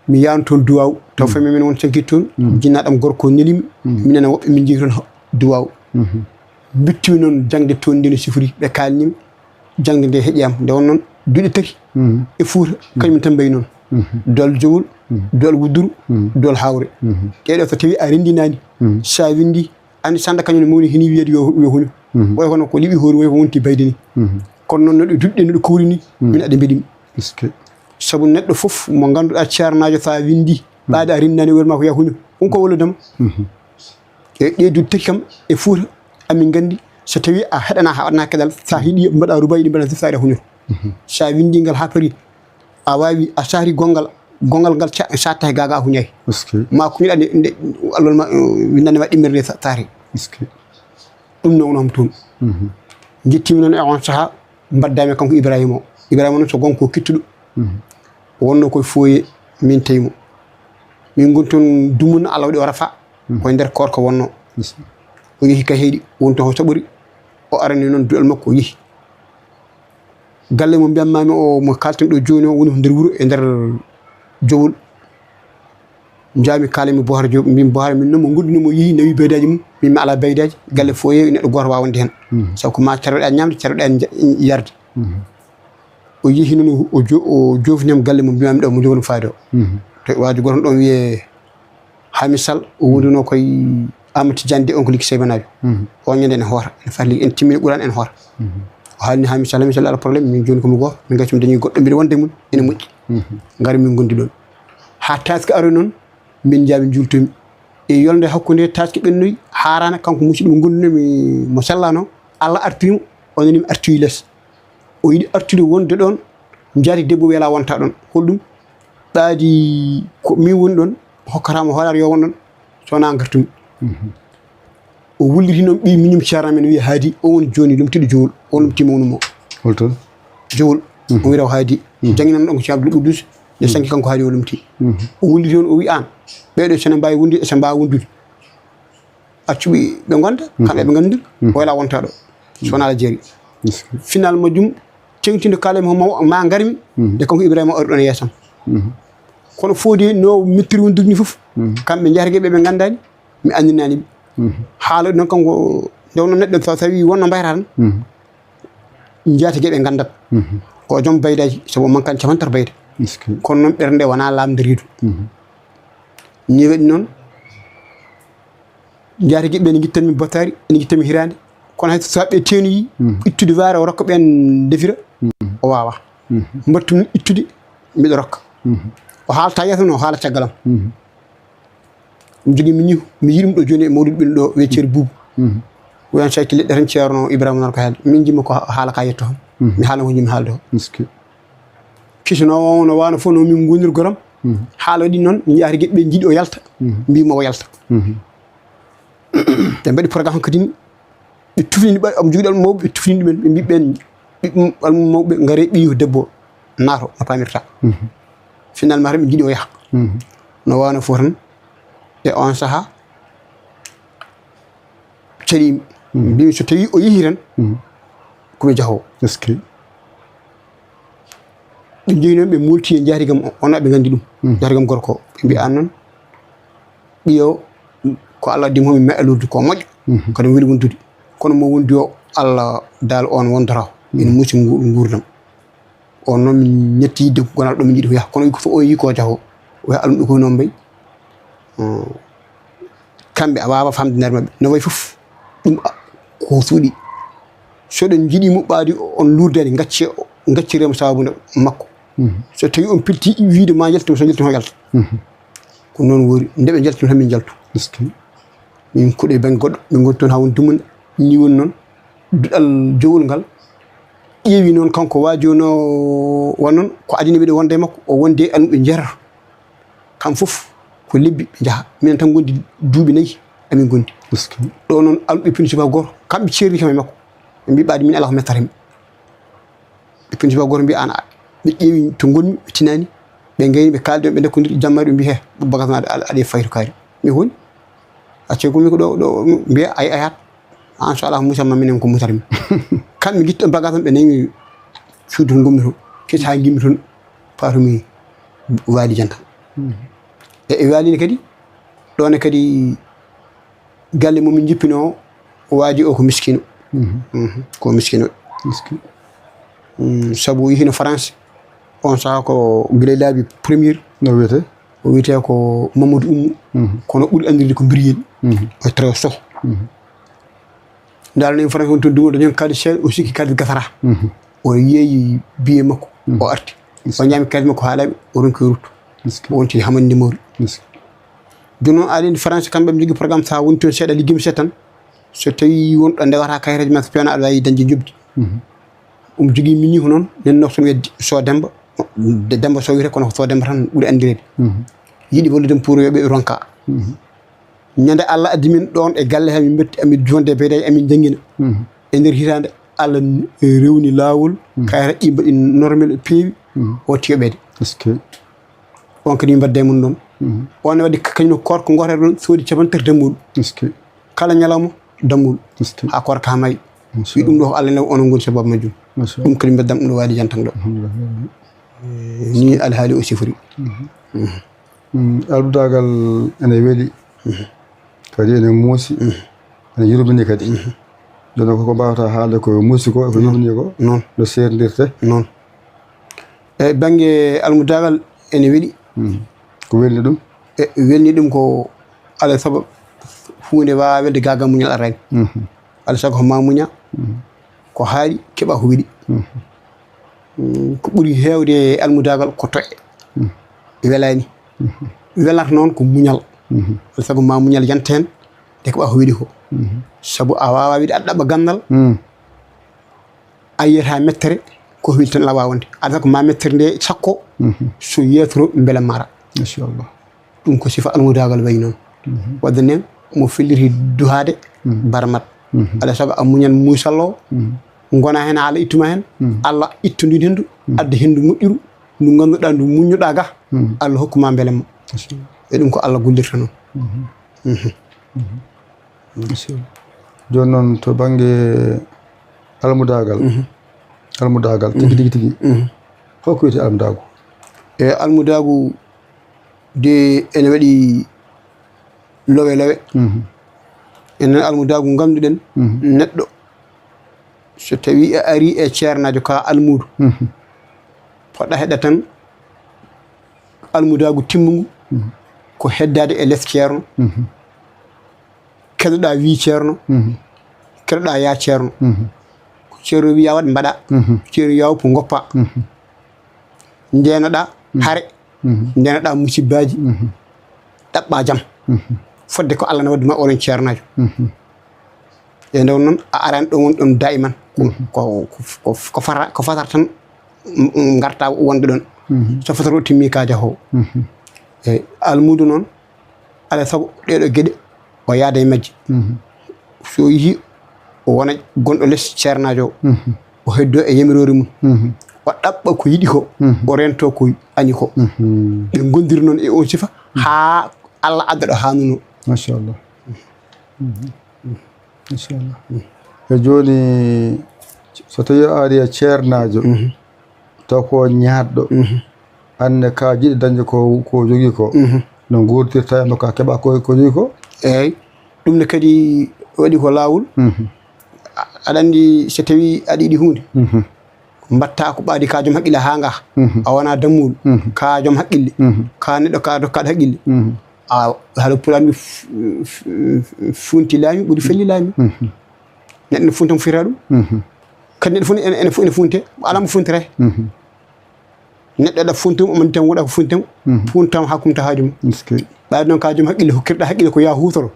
mi yaano toon duwaaw taw fami min won cankit toon jinnaaɗam gorko nelimi minen e woɓɓe min njehi toon duwaaw. Mbittumi noon jaŋde toon nde no sifori ɓe kaalnimi jaŋde nde heƴi am nde won noon duɗe tati e Fuuta kañum tan mbayi noon. Duwal jowol duwal wudduru duwal hawre. Ɗeɗo so tawi a renndinaani so a winndi anndi sannda kañum ne mawni hini wiyeede yo huñu. Ɓoy kono ko liɓi hoori woy ko wonti bayde ni. Kono noon noɗo duɗɗe noɗo kowri ni min aɗa mbeɗimi. Sabu neɗɗo fof mo ngannduɗaa ceernaajo so a winndi ɓaade a renndinaani wiyat ma ko ya huñu ɗum ko walludema. E ɗe duɗe tati kam e Fuuta amin nganndi so tawi a heɗana ha waɗana keɗal sa hiɗi mbaɗa rubayi ɗi mbaɗa ziftaade huñoto. Sa winndi ngal ha paari a waawi a sahri gonngal gonngal ngal satta he gaga a huñayi. Ma kuñuɗa nde allol ma winnande ma ɗimmere nde sahri. Ɗum nawno am toon. Njettimi noon e on saha mbaddami kanko Ibrahima o. Ibrahima noon so gonko kittuɗo wonno koye fooye min tawimo. Min ngoni toon dumunna Allah waɗi o rafa koye nder korka wonno. O yehi ka heeɗi woni toon o saɓori o arani noon duɗal makko o yehi. Galle mo mbiyatmaami o mo kaalten ɗo jooni o woni ko nder wuro e nder jowol. Njaami kaalami Bohar Diop mbimi Bohar min noon mo ngondunoo mo yehi nawi beydaaji mum min mi alaa beydaaji galle fof yeewi neɗɗo gooto waawande heen. Sabu ko ma carweɗaa ñaamde carweɗaa yarde. O yehi noon o joofni am galle mo mbiyami ɗo mo jowol faade o. To waaju gooto ɗon wiyee Hamis Sall o wonduno koye Amadou Tidiane de on ko liggi seybanaajo. On ñande ene hoota ene fati liggi en timmini ɓurani ene hoota. O haalni Hamis Sall Hamis Sall ala problème min joni komi gooto min gacci mi dañi goɗɗo mbiɗa wonde mum ene moƴƴi. Ngari min gondi ɗon ha taski aroy noon min jaabi jultumi e yolde hakkude taski ɓennoy harana kanko musidɗo mo gondunemi mo sellano Allah artirimo o nanimi artoyi less. O yiɗi artude wonde ɗon jaati debbo wela wonta ɗon holɗum. Ɓaadi ko min woni ɗon, hokkataama hoolaare yo won ɗon, so wonaa ngartumi. O wulliti noon ɓii miñum ceerno men wiya Haadi, o woni jooni lomtiiɗo Jowol, o lomtii mawnu mo. Holton? Jowol. O wiyata o Haadi. Jannginan ɗon ko Ceerno Abdul Quddus, nde sanki kanko Haadi o lomtii. O wulliti noon o wi aan, ɓeeɗo so ne mbaawi wondude, so mbaawa wondude. Accu ɓe, ɓe ngonda, kamɓe ɓe nganndiri, o wela wonta ɗo. So wonaa Algérie. Final majjum, teŋtindo kaalami ko maw-, ma ngarmi, de kanko Ibrahima o ari ɗon e yeesam. Kono foodi no mettiri wondude ni fof, kamɓe njahata geɓe ɓe nganndaani, mi anndinaani ɓe. Haala noon kanko, nde wonno neɗɗo so tawi wonno mbayata tan, njaati geɓe nganndat. Ko joom baydaaji, sabu o mankan capantato bayda. Kono noon ɓernde wonaa laamde reedu. Ni waɗi noon, njaati geɓe ene ngittanmi bottaari, ene ngittanmi hiraande. Kono hay so saɓɓe teenoyi, ittude waare o rokka ɓeen defira, o waawaa. Mbattum ittude, mbiɗa rokka. O haalta yeeso no, o haala caggal am. Mi jogii mi ñiw, mi yiɗi ɗum ɗo jooni e mawlude ɓiɗɗo ɗo, wiyee Ceerno Buubu. Wiyan sayki leɗɗe tan Ceerno Ibrahima Nor ko haalde. Min njimmi ko haala ka yetto tan. Mi haala ko njimmi haalde o. Kisno o no waano fof no min ngonir goram. Haala waɗi noon, mi yaari geɓe ɓe njiɗi o yalta. Mbiimi o yalta. Ɓe mbaɗi programme kadi ni. Ɓe tufnini ɓe, omo jogii almum mawɓe, ɓe tufnini ɗumen, ɓe mbi ɓeen, ɓiɓɓe almum mawɓe, ngare ɓiyo debbo naato no paamirta. Finalement tan ɓe njiɗi o yaha. No waano fof tan, e on sahaa, caɗiimi. Mbimi so tawii o yehii tan, ko mi jahoowo. Est-ce que? Ɓe njehi noon, ɓe moolti e njaati kam, wonaa ɓe nganndi ɗum. Njaati kam gorko, ɓe mbi aan noon, ɓiyo ko Allah addi mo, mi meeɗa luurdude ko moƴƴo. Kadi mi weli wondude. Kono mo wondi o, Allah daal on wondata. Ina muusi ngu-, nguurdam. On noon min ñetti yidde gonal ɗo min yiɗi ko yaha. Kono ko o yi ko jaho. O yaha almuɓe ko noon mbayi. Kamɓe a waawa famde nder maɓɓe. No wayi fof. Ɗum a-, ko suuɗi. So ɗen njiɗi muɓɓaadi on luurdani, ngacce, ngacce remo sababu nde makko. So tawi on pilti wiide ma yaltu, so yaltu ma yalta. Ko noon wori. Nde ɓe njalti tan min njaltu. Est-ce que? Min kuɗe ben goɗɗo, min ngoni toon haa woni dumunna. Ni woni noon. Duɗal jowol ngal. Ƴeewi noon kanko waajo no wa noon, ko adina ɓe ɗo wonde e makko, o wonde e almuɓe njeer. Kam fof ko lebbi ɓe njaha. Minen tan ngondi duuɓi nayi, amin ngondi. Est-ce que? Ɗo noon almuɓe principal gooto, kamɓe ceerni kam e makko. Ɓe mbi ɓaade min alaa ko mettata mi. Ɓe principal gooto mbi aan, ɓe ƴeewi to ngonmi, ɓe tinani, ɓe ngayni, ɓe kaaldi, ɓe ndokkondiri, jamma ɓe mbi he, bagage ma aɗa, aɗa e fayto kaari. Mi woni, acce ko mi ko ɗo, ɗo, mbiya ay, ayat. Inchallah, musamma minen ko musata mi. Kamɓe ngitti ɗon bagage am, ɓe nawi suudu to ngonmi toon. Kesi haa ngimmi toon, paatumi waali jantan. E, e waali ne kadi, ɗo ne kadi galle mo min njippinoo, o waaji o ko miskino. Ko miskino. Miskino. Sabu o yehino France, on saha ko gila laabi premier. No wiyetee? O wiyetee ko Mamadou Oumou. Kono ɓuri anndirde ko Biriyel. O très soh. Ndaarani en France woni toon dumo dañen kadi seeɗa, o sikki kadi gasata. O yeeyi biye makko, o arti. O ñaami kadi makko haa laaɓi, o ronki ruttu. O wonti hamande mawri. Jooni noon aɗa anndi France kamɓe ɓe njogii programme, so a woni toon seeɗa, liggii seeɗa tan. So tawii won ɗo ndewata kayreeji ma, so peewno aɗa waawi dañde njoɓdi. Omo jogii mini ko noon, nen nokton weddi So Demba. De-, Demba Sow wiyetee kono ko So Demba tan ɓuri anndireede. Yiɗi wallude pour yo ɓe ronka. Ñande Allah addi min ɗoon e galle he, min mbetti, amin jonde e beydaaji, amin njanngina. E nder hitaande, Allah n-, rewni laawol, kayre ɗi mbaɗi normal e peewi, o watti yoɓeede. Est-ce que? On kadi min mbadda e mum ɗoon. On ne waɗi ka-, kañum koorko gooto ɗoon, soodi capanɗe tati dammuɗo. Est-ce que? Kala ñalawma, dammuɗo. Est-ce que? Haa koorka haa maayi. Wi ɗum ɗo ko Allah ne, onon ngoni sababu majjum. Ɗum kadi mbeddam ɗum ɗo waali jantan ɗo. Alhamdulillah. Ni alhaali o sifori. Mm, alɗudaagal ene weli, kadi ene muusi, ene yurmini kadi. Jooni koko mbaawata haalde ko muusi ko, ko yurmini ko, noon. No seerndirte. Noon. E bannge almudaagal ene weli. Ko welni ɗum? E welni ɗum ko alaa sago huunde waawaa welde gaa gaa muñal araani. Alaa sago ko ma muña, ko haaɗi, keɓa ko weli. Mm, ko ɓuri heewde e almudaagal ko toƴƴe. Welaani. Welata noon ko muñal. Alaa sago ma muñal yanta heen, de keɓa ko weli ko. Sabu a waawaa wiide aɗa ɗaɓɓa ganndal, a yiyata mettere, Ko hewti tan ala waawande. Alaa sago ma mettere nde sakko, so yeetoro mbela mara. Machallah. Ɗum ko sifa almudaagal wayi noon. Wadde nen mo felliti duhaade barmat. Alaa sago a muñan musallo, ngona heen haala ittuma heen. Allah ittu ndin henndu, adda henndu moƴƴuru, ndu ngannduɗaa ndu muññuɗaa ga. Allah hokkuma mbelema. E ɗum ko Allah gollirta noon. Jooni noon to bannge almudaagal, almudaagal tigi, tigi, tigi. Holko wiyetee almudaagu? E almudaagu de ene waɗi lowe lowe. Enen almudaagu ngannduɗen neɗɗo, so tawi a ari e ceernaajo ka almuudu, poɗɗa heɗa tan almudaagu timmungu, ko heddaade e les ceerno. Keɗoɗaa wii ceerno, keɗoɗaa yaa ceerno. Ko ceerno wiyaa waɗ mbaɗa, ceerno wiyaa woppu ngoppa. Ndeenaɗaa hare, ndeenaɗaa musibbaaji, ɗaɓɓaa jam. Fodde ko Allah na waddi ma oɗon ceernaajo. E nder noon a arani ɗo won ɗon daiman. Ko, ko, ko, ko fata-, ko fatara tan, mm, mm, ngarta wonde ɗon. So fatara o timmi ka jaho. E almuudu noon, alaa sago ɗeɗo geɗe o yaada e majje. So yihi o wona gonɗo les ceernaajo o, o heddo e yamiroore mum. O ɗaɓɓa ko yiɗi ko, o rento ko añi ko. Ɓe ngondiri noon e on sifa haa Allah adda ɗo haanuno. Machallah. Inchallah. E jooni, so tawi a ari e ceernaajo, taw ko ñaatɗo, anne ka jiɗi dañde ko, ko jogii ko, no nguurdirta e makko, a keɓa ko, ko jogii ko? Eey, ɗum ne kadi waɗi ko laawol. A-, aɗa anndi so tawi aɗa yiɗi huunde, mbatta ko ɓaadi ka joom haqqille haa ngaha. A wona dammuɗo, ka joom haqqille, ka neɗɗo ka dokkaaɗo haqqille. A haɗa pulaar mi f-, f-, f-, funti laami ɓuri felli laami. Neɗɗo ne funta mo fira ɗum. Kadi neɗɗo fun-, ene, ene fu-, ene funte, alaa mo funtata. Neɗɗo aɗa funta mo, omo tan wuɗa ko funta mo, funta mo haa kumta haaju ma. Ɓaade noon ka joom haqqille, hokkirɗa haqqille ko yaa huutoro.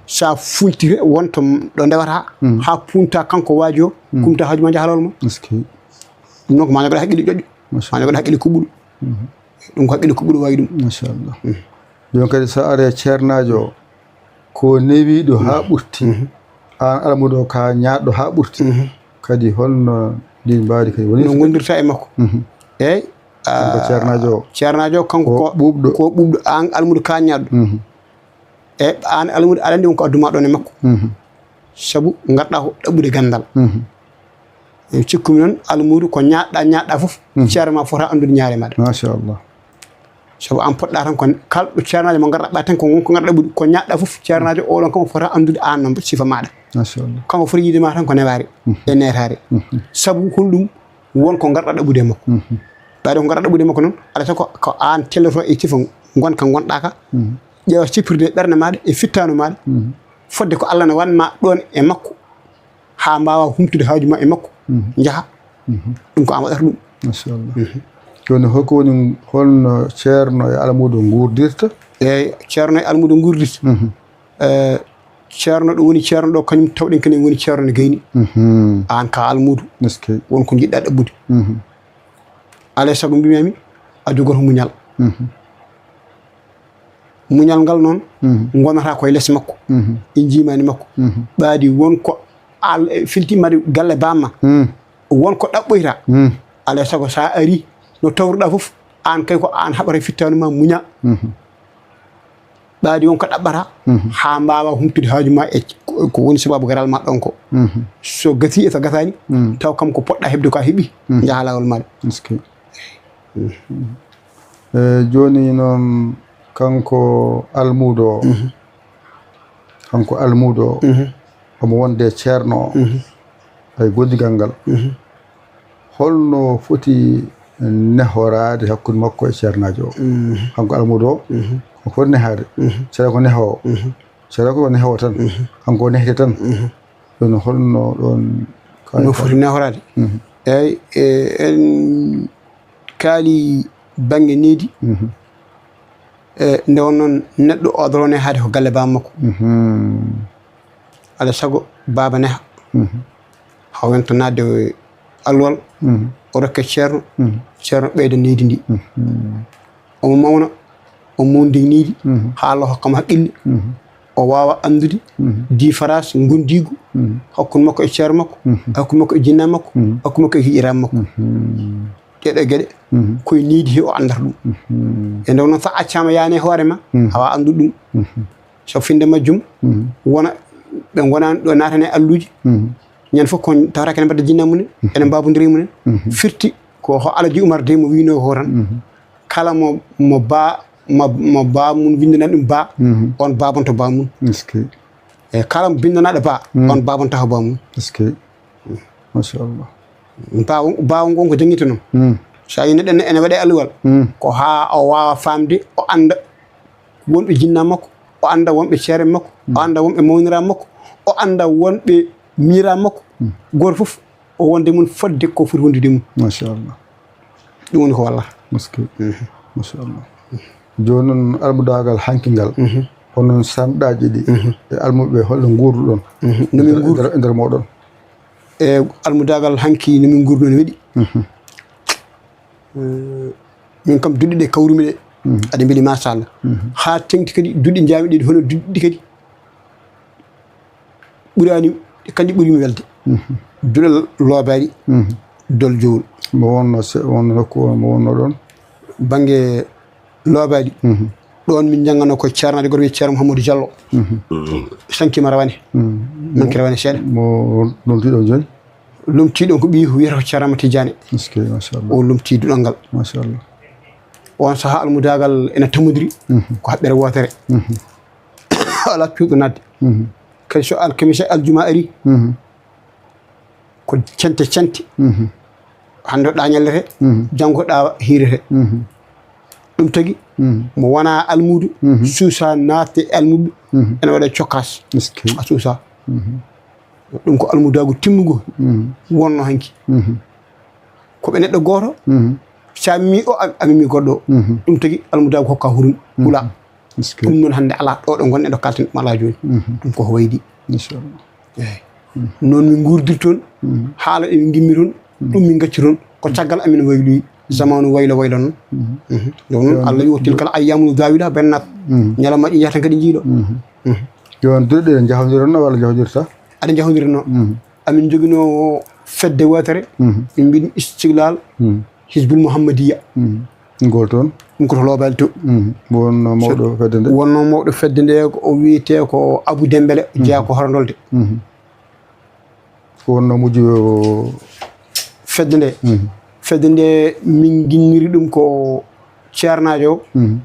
Sa funtire wonto ɗo ndewata, haa punta kanko waaji o, kumta haaju ma, njaha lawol ma. Ɗum noon ko maa jogoɗa haqqille ƴoƴƴo, maa jogoɗa haqqille kuɓɓuɗo. Ɗum ko haqqille kuɓɓuɗo wawi ɗum. Machallah. Jooni kadi so ari e ceernaajo o, ko newiiɗo haa ɓurti. Aan almuudo o ka ñaatɗo haa ɓurti. Kadi holno ndin mbaadi kadi woni? No ngondirta e makko. Eey, ko ceernaajo o. Ceernaajo o kanko ko ɓuuɓɗo. Ko ɓuuɓɗo, aan almuudo ka ñaatɗo. E aan almuudo aɗa anndi won ko adduma ɗon e makko. Sabu ngarɗa ko ɗaɓɓude ganndal. E cikkumi noon almuudo ko ñaatɗa, ñaatɗa fof, ceerno ma fota anndude ñaare maɗa. Machallah. Sabu aan poɗɗa tan ko kalɗo ceernaajo mo ngarɗa ɓa tan ko won ko ngarɗa ɓuri ko ñaatɗa fof, ceernaajo oɗon kam o fota anndude aan noon sifa maɗa. Machallah. Kanko foti yiide ma tan ko newaare e neetaare. Sabu holɗum? Won ko ngarɗa ɗaɓɓude e makko. Ɓayde ko ngarɗa ɗaɓɓude e makko noon, alaa sago ko aan telloto e sifa ngonka ngonɗa ka, ƴeewa sippirde e ɓernde maɗa e fittaandu maɗa, fodde ko Allah na wan ma ɗon e makko, haa mbaawa humtude haaju ma e makko, njaha. Ɗum ko aan waɗata ɗum. Machallah. Jooni holko woni, holno ceerno e almuudo nguurdirta? Eey, ceerno e almuudo nguurdirta. Eh, ceerno ɗo woni ceerno ɗo, kañum tawɗen kene woni ceerno ne gayni. Aan ka almuudo. Won ko njiɗɗa ɗaɓɓude. Alaa sago mbimami a jogoto muñal. Muñal ngal noon, ngonata koye les makko. E njiimani makko. Ɓaadi won ko al-, filtimaade galle bamma. Won ko ɗaɓɓoyta. Alaa sago sa ari, no tawruɗa fof, aan kay ko aan haɓata fittaandu ma muña. Ɓaadi won ko ɗaɓɓata, haa mbaawa humtude haaju ma e ko, ko woni sababu garal ma ɗon ko. So gasi e so gasani, taw kam ko poɗɗa heɓde ko a heɓi, njaha laawol maɗa. E jooni noon, kanko almuudo o, kanko almuudo o, omo wonde e ceerno o, ay goondigal ngal. Holno foti nehoraade hakkunde makko e ceernaajo o? Kanko almuudo o, ko foti nehaade. Ceerno ko nehoowo. Ceerno ko nehoowo tan. Kanko o nehete tan. Ɗum holno ɗoon ka-, no foti nehoraade? Eey, e, en kaali bannge needi. E, nde won noon neɗɗo o adoroo nehaade ko galle baaba makko. Alaa sago baaba neha. Haa wonta naatde alluwal, mhm, o rokke ceerno, mhm, ceerno ɓeyda neydi ndi. Mhm. Omo mawna, o mawndi neydi, mhm, haa Allah hokka mo haqqille. Mhm. O waawa anndude, mhm, différence ngondiigu, mhm, hakkunde makko e ceerno makko, mhm, hakkunde makko e jinnaa makko, mhm, hakkunde makko e hiƴiraaɓe makko. Mhm. Ɗeɗo geɗe, mhm, koye neydi he o anndata ɗum. Mhm. E nder noon, so a accaama yaane hoore ma, mhm, a waawa anndude ɗum. Mhm. So finnde majjum, mhm, wona ɓe ngonaani ɗo naatane alluuji. Mhm. Ñande fof ko tawata kene mbaɗa jinna mumen, mhm, ene mbaabondiri mumen. Mhm. Firti ko ho Alaji Umar de mo wiino ho tan. Mhm. Kala mo, mo ba, mo, mo ba mun winndana ɗum ba, mhm, on baabonto ba mun. Est-ce que? E kala mo binndanaɗo ba, mhm, on baabonta ho ba mun. Est-ce que? Machallah. Baawo, baawo ngon ko janngita noon. Mm. So a yi neɗɗo ne, ene waɗe alluwal, mm, ko haa o waawa faamde, o annda wonɓe jinnaa makko, o annda wonɓe ceere makko, o, mm, annda wonɓe mawniraaɓe makko, o annda wonɓe miiraaɓe makko. Mm. Gooto fof o wonde mum fodde ko foti wondude mum. Machallah. Ɗum woni ko wallata. Est-ce que? Mhm. Machallah. Jooni noon, almudaagal hanki ngal, mhm, hono sanɗaaji ɗi, mhm, e almuɓe, holno nguurduɗon? Mhm. No min e nder, nguur- e nder, e nder mooɗon? E almudaagal hanki no min nguurduno no weɗi. Mhm. Eh, min kam duɗe ɗe kawrumi ɗe. Mhm. Aɗa mbeli machallah. Mhm. Haa teŋti kadi duɗe njaami ɗe hono duɗe ɗi kadi ɓuraani, kanji ɓurimi welde. Mhm. Duɗal loobaari, mhm, dol jowol. Mo wonno se-, wonno nokku o, mo wonno ɗon? Bannge loobaari. Mhm. Ɗoon min njannganoo ko ceernaajo gooto wiyee Ceerno Mouhamadou Diallo. Mhm. Sankiima rawane. Mhm. Manki rawane seeɗa. Mo lomtii ɗon jooni? Lomtii ɗon ko ɓiy wiyata ko Ceerno Amadou Tidiane. Est-ce que, machallah. O lomtii duɗal ngal. Machallah. On sahaa almudaagal ene tamodiri, mhm, ko haɓɓere wootere. Mhm. Alaa cuuɗo naatde. Mhm. Kadi so alkamisa e aljuma ari, mhm, ko cente cente. Mhm. Hannde ɗa ñallete, mhm, janngo ɗa hiirete. Mhm. Ɗum tagi, mhm, mo wona almuudo, mhm, suusa naatde e almuɓɓe, mhm, ene waɗa cokkaas. Est-ce que? A suusa. Mhm. Ɗum ko almudaagu timmugu, mhm, wonno hanki. Mhm. Ko ɓe neɗɗo gooto, mhm, so a mimi o, a, a mimi goɗɗo o. Mhm. Ɗum tagi almudaagu hokka hurum, mhm, hula. Est-ce que? Ɗum noon hannde alaa ɗo, ɗo ngonɗen ɗo kalten ɗum alaa jooni. Mhm. Ɗum ko ko waydi. Inchallah. Eeyi. Mhm. Noon min nguurdirton, mhm, haala ɗe min ngimmi toon, mhm, ɗum min ngacci toon, ko caggal amin wayloyi, mhm, zamanu waylo waylo noon. Mhm. Mhm. Ɗum noon, yo Allah wi o tilkal ayyamu nudawiluha bayna nas. Mhm. Ñalawmaaji ɗi njahata kadi njiilo. Mhm. Mhm. Yo on duɗe ɗe njahondiron no walla njahondirta? Aɗa njahondirno. Mhm. Amin njoginoo fedde wootere, mhm, min mbiɗi Istiglal, mhm, Hizbul Muhammadiya. Mhm. Ngol toon? Ɗum ko to Loobaali to. Mhm. Mo wonnoo mawɗo fedde nde? Wonnoo mawɗo fedde nde ko o wiyetee ko Abu Dembele, mhm, jeyaa ko Horondolde. Mhm. Ko wonnoo mujjo fedde nde? Mhm. Fedde nde min nginniri ɗum ko ceernaajo o. Mhm.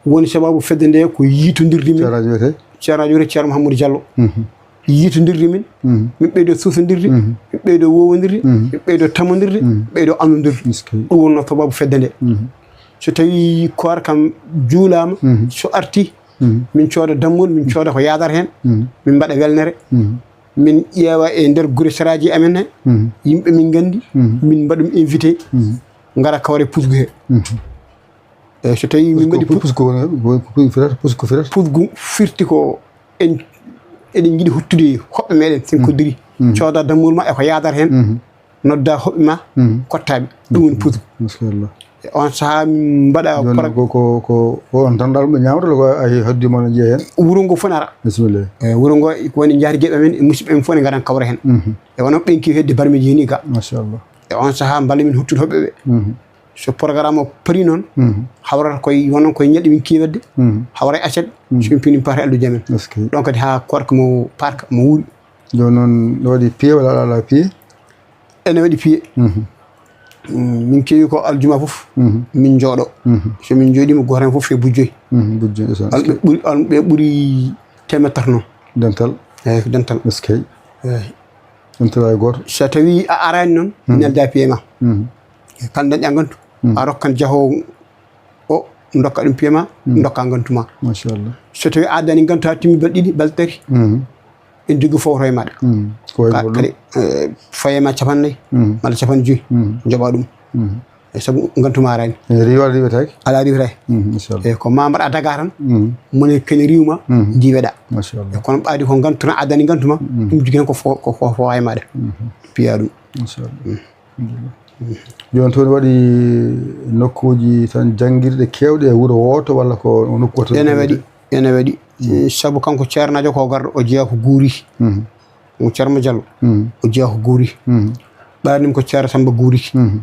Woni sababu fedde nde ko yiitondirde min. Ceernaajo wiyetee? Ceernaajo wiyetee Ceerno Mouhamadou Diallo. Mhm. Yiitondirde min, mhm, min ɓeydo suusondirde, mhm, min ɓeydo wowondirde, mhm, min ɓeydo tamondirde, mhm, ɓeydo annondirde. Est-ce que? Ɗum wonnoo sababu fedde nde. Mhm. So tawii koor kam juulaama, mhm, so artii, mhm, min cooda dammuwol, min cooda ko yaadata heen, mhm, min mbaɗa welnere. Mhm. Min ƴeewa e nder gure saraaji amen he, mhm, yimɓe min nganndi, mhm, min mbaɗa ɗum invité, mhm, ngara kawra e pusgu he. Mhm. Eeyi, so tawii min mbaɗi pusgu, pusgu ko woni, pusgu firata, pusgu firata? Pusgu firti ko en, eɗen njiɗi hottude hoɓɓe meɗen, sen koddiri. Mhm. Cooda dammuwol ma e ko yaadata heen. Mhm. Nodda hoɓɓe ma, mhm, kottaaɓe. Ɗum woni pusgu. Machallah. E on sahaa min mbaɗa jooni pro- ko, ko, ko, ko on tan ɗalɓe ñaamata, ko a hoddi mon njiya heen? Wuro ngo fof ne ara. Bisimilla. Eeyi, wuro ngo ko woni njaati jeeɓe men, e musidɓe men fof ne ngaran kawra heen. Mhm. E wano ɓen keewi hedde barmeeji ni ga. Machallah. E on sahaa mballa min hottude hoɓɓe ɓe. Mhm. So programme o parii noon, mhm, hawrata koye, wonno koye ñalɗi min keewi waɗde, mhm, hawra e aset, mhm, so min pini min paata e alluuji amen. Est-ce que? Ɗon kadi haa koorka mo parka mo wuuri. Jooni noon, no waɗi piye walla alaa piye? Ene waɗi piye. Mhm. Mm, min keewi ko aljuma fof, mhm, min njooɗo. Mhm. So min njooɗiima, gooto heen fof e bujjoy. Mhm, bujjoy, ndeysaan. Alɓe ɓuri, alɓe ɓuri teemeɗɗe tati noon. Dental? Eeyi, ko dental. Est-ce que? Eeyi. Ɗum tawaa e gooto. So tawii a araani noon, mhm, nelda piye ma. Mhm. Kala dañɗa ngantu, mhm, a rokkan jahoowo o, ndokka ɗum piye ma, mhm, ndokka ngantu ma. Machallah. So tawii a addaani ngantu haa timmi balɗe ɗiɗi, balɗe tati, mhm, en jogii fowto e maaɗa. Mhm. Ko wayi ka-, kadi, eh, faye ma capannayyi, mhm, malla capanɗe joyi, mhm, njoɓa ɗum. Mhm. E sabu ngantu ma araani. E riiwa riiwetaake? Alaa riiwetaake. Mhm, inchallah. E ko ma mbaɗa daga tan, mhm, mone kene riiw ma, mhm, ndiweɗa. Machallah. E kono ɓaadi ko ngantu tan addani ngantu ma, mhm, ɗum jogii hen ko fo-, ko fo-, fo e maaɗa. Mhm. Piya ɗum. Machallah. Mhm. Jooni toon waɗi nokkuuji tan janngirɗe keewɗe e wuro wooto walla ko nokku wooto? Ene waɗi, ene waɗi. Eh, sabu kanko ceernaajo ko garɗo, o jeyaa ko Guuri. Mhm. Mo Ceerno Jallo, mhm, o jeyaa ko Guuri. Mhm. Ɓaarnii ko Ceerno Samba Guuri. Mhm.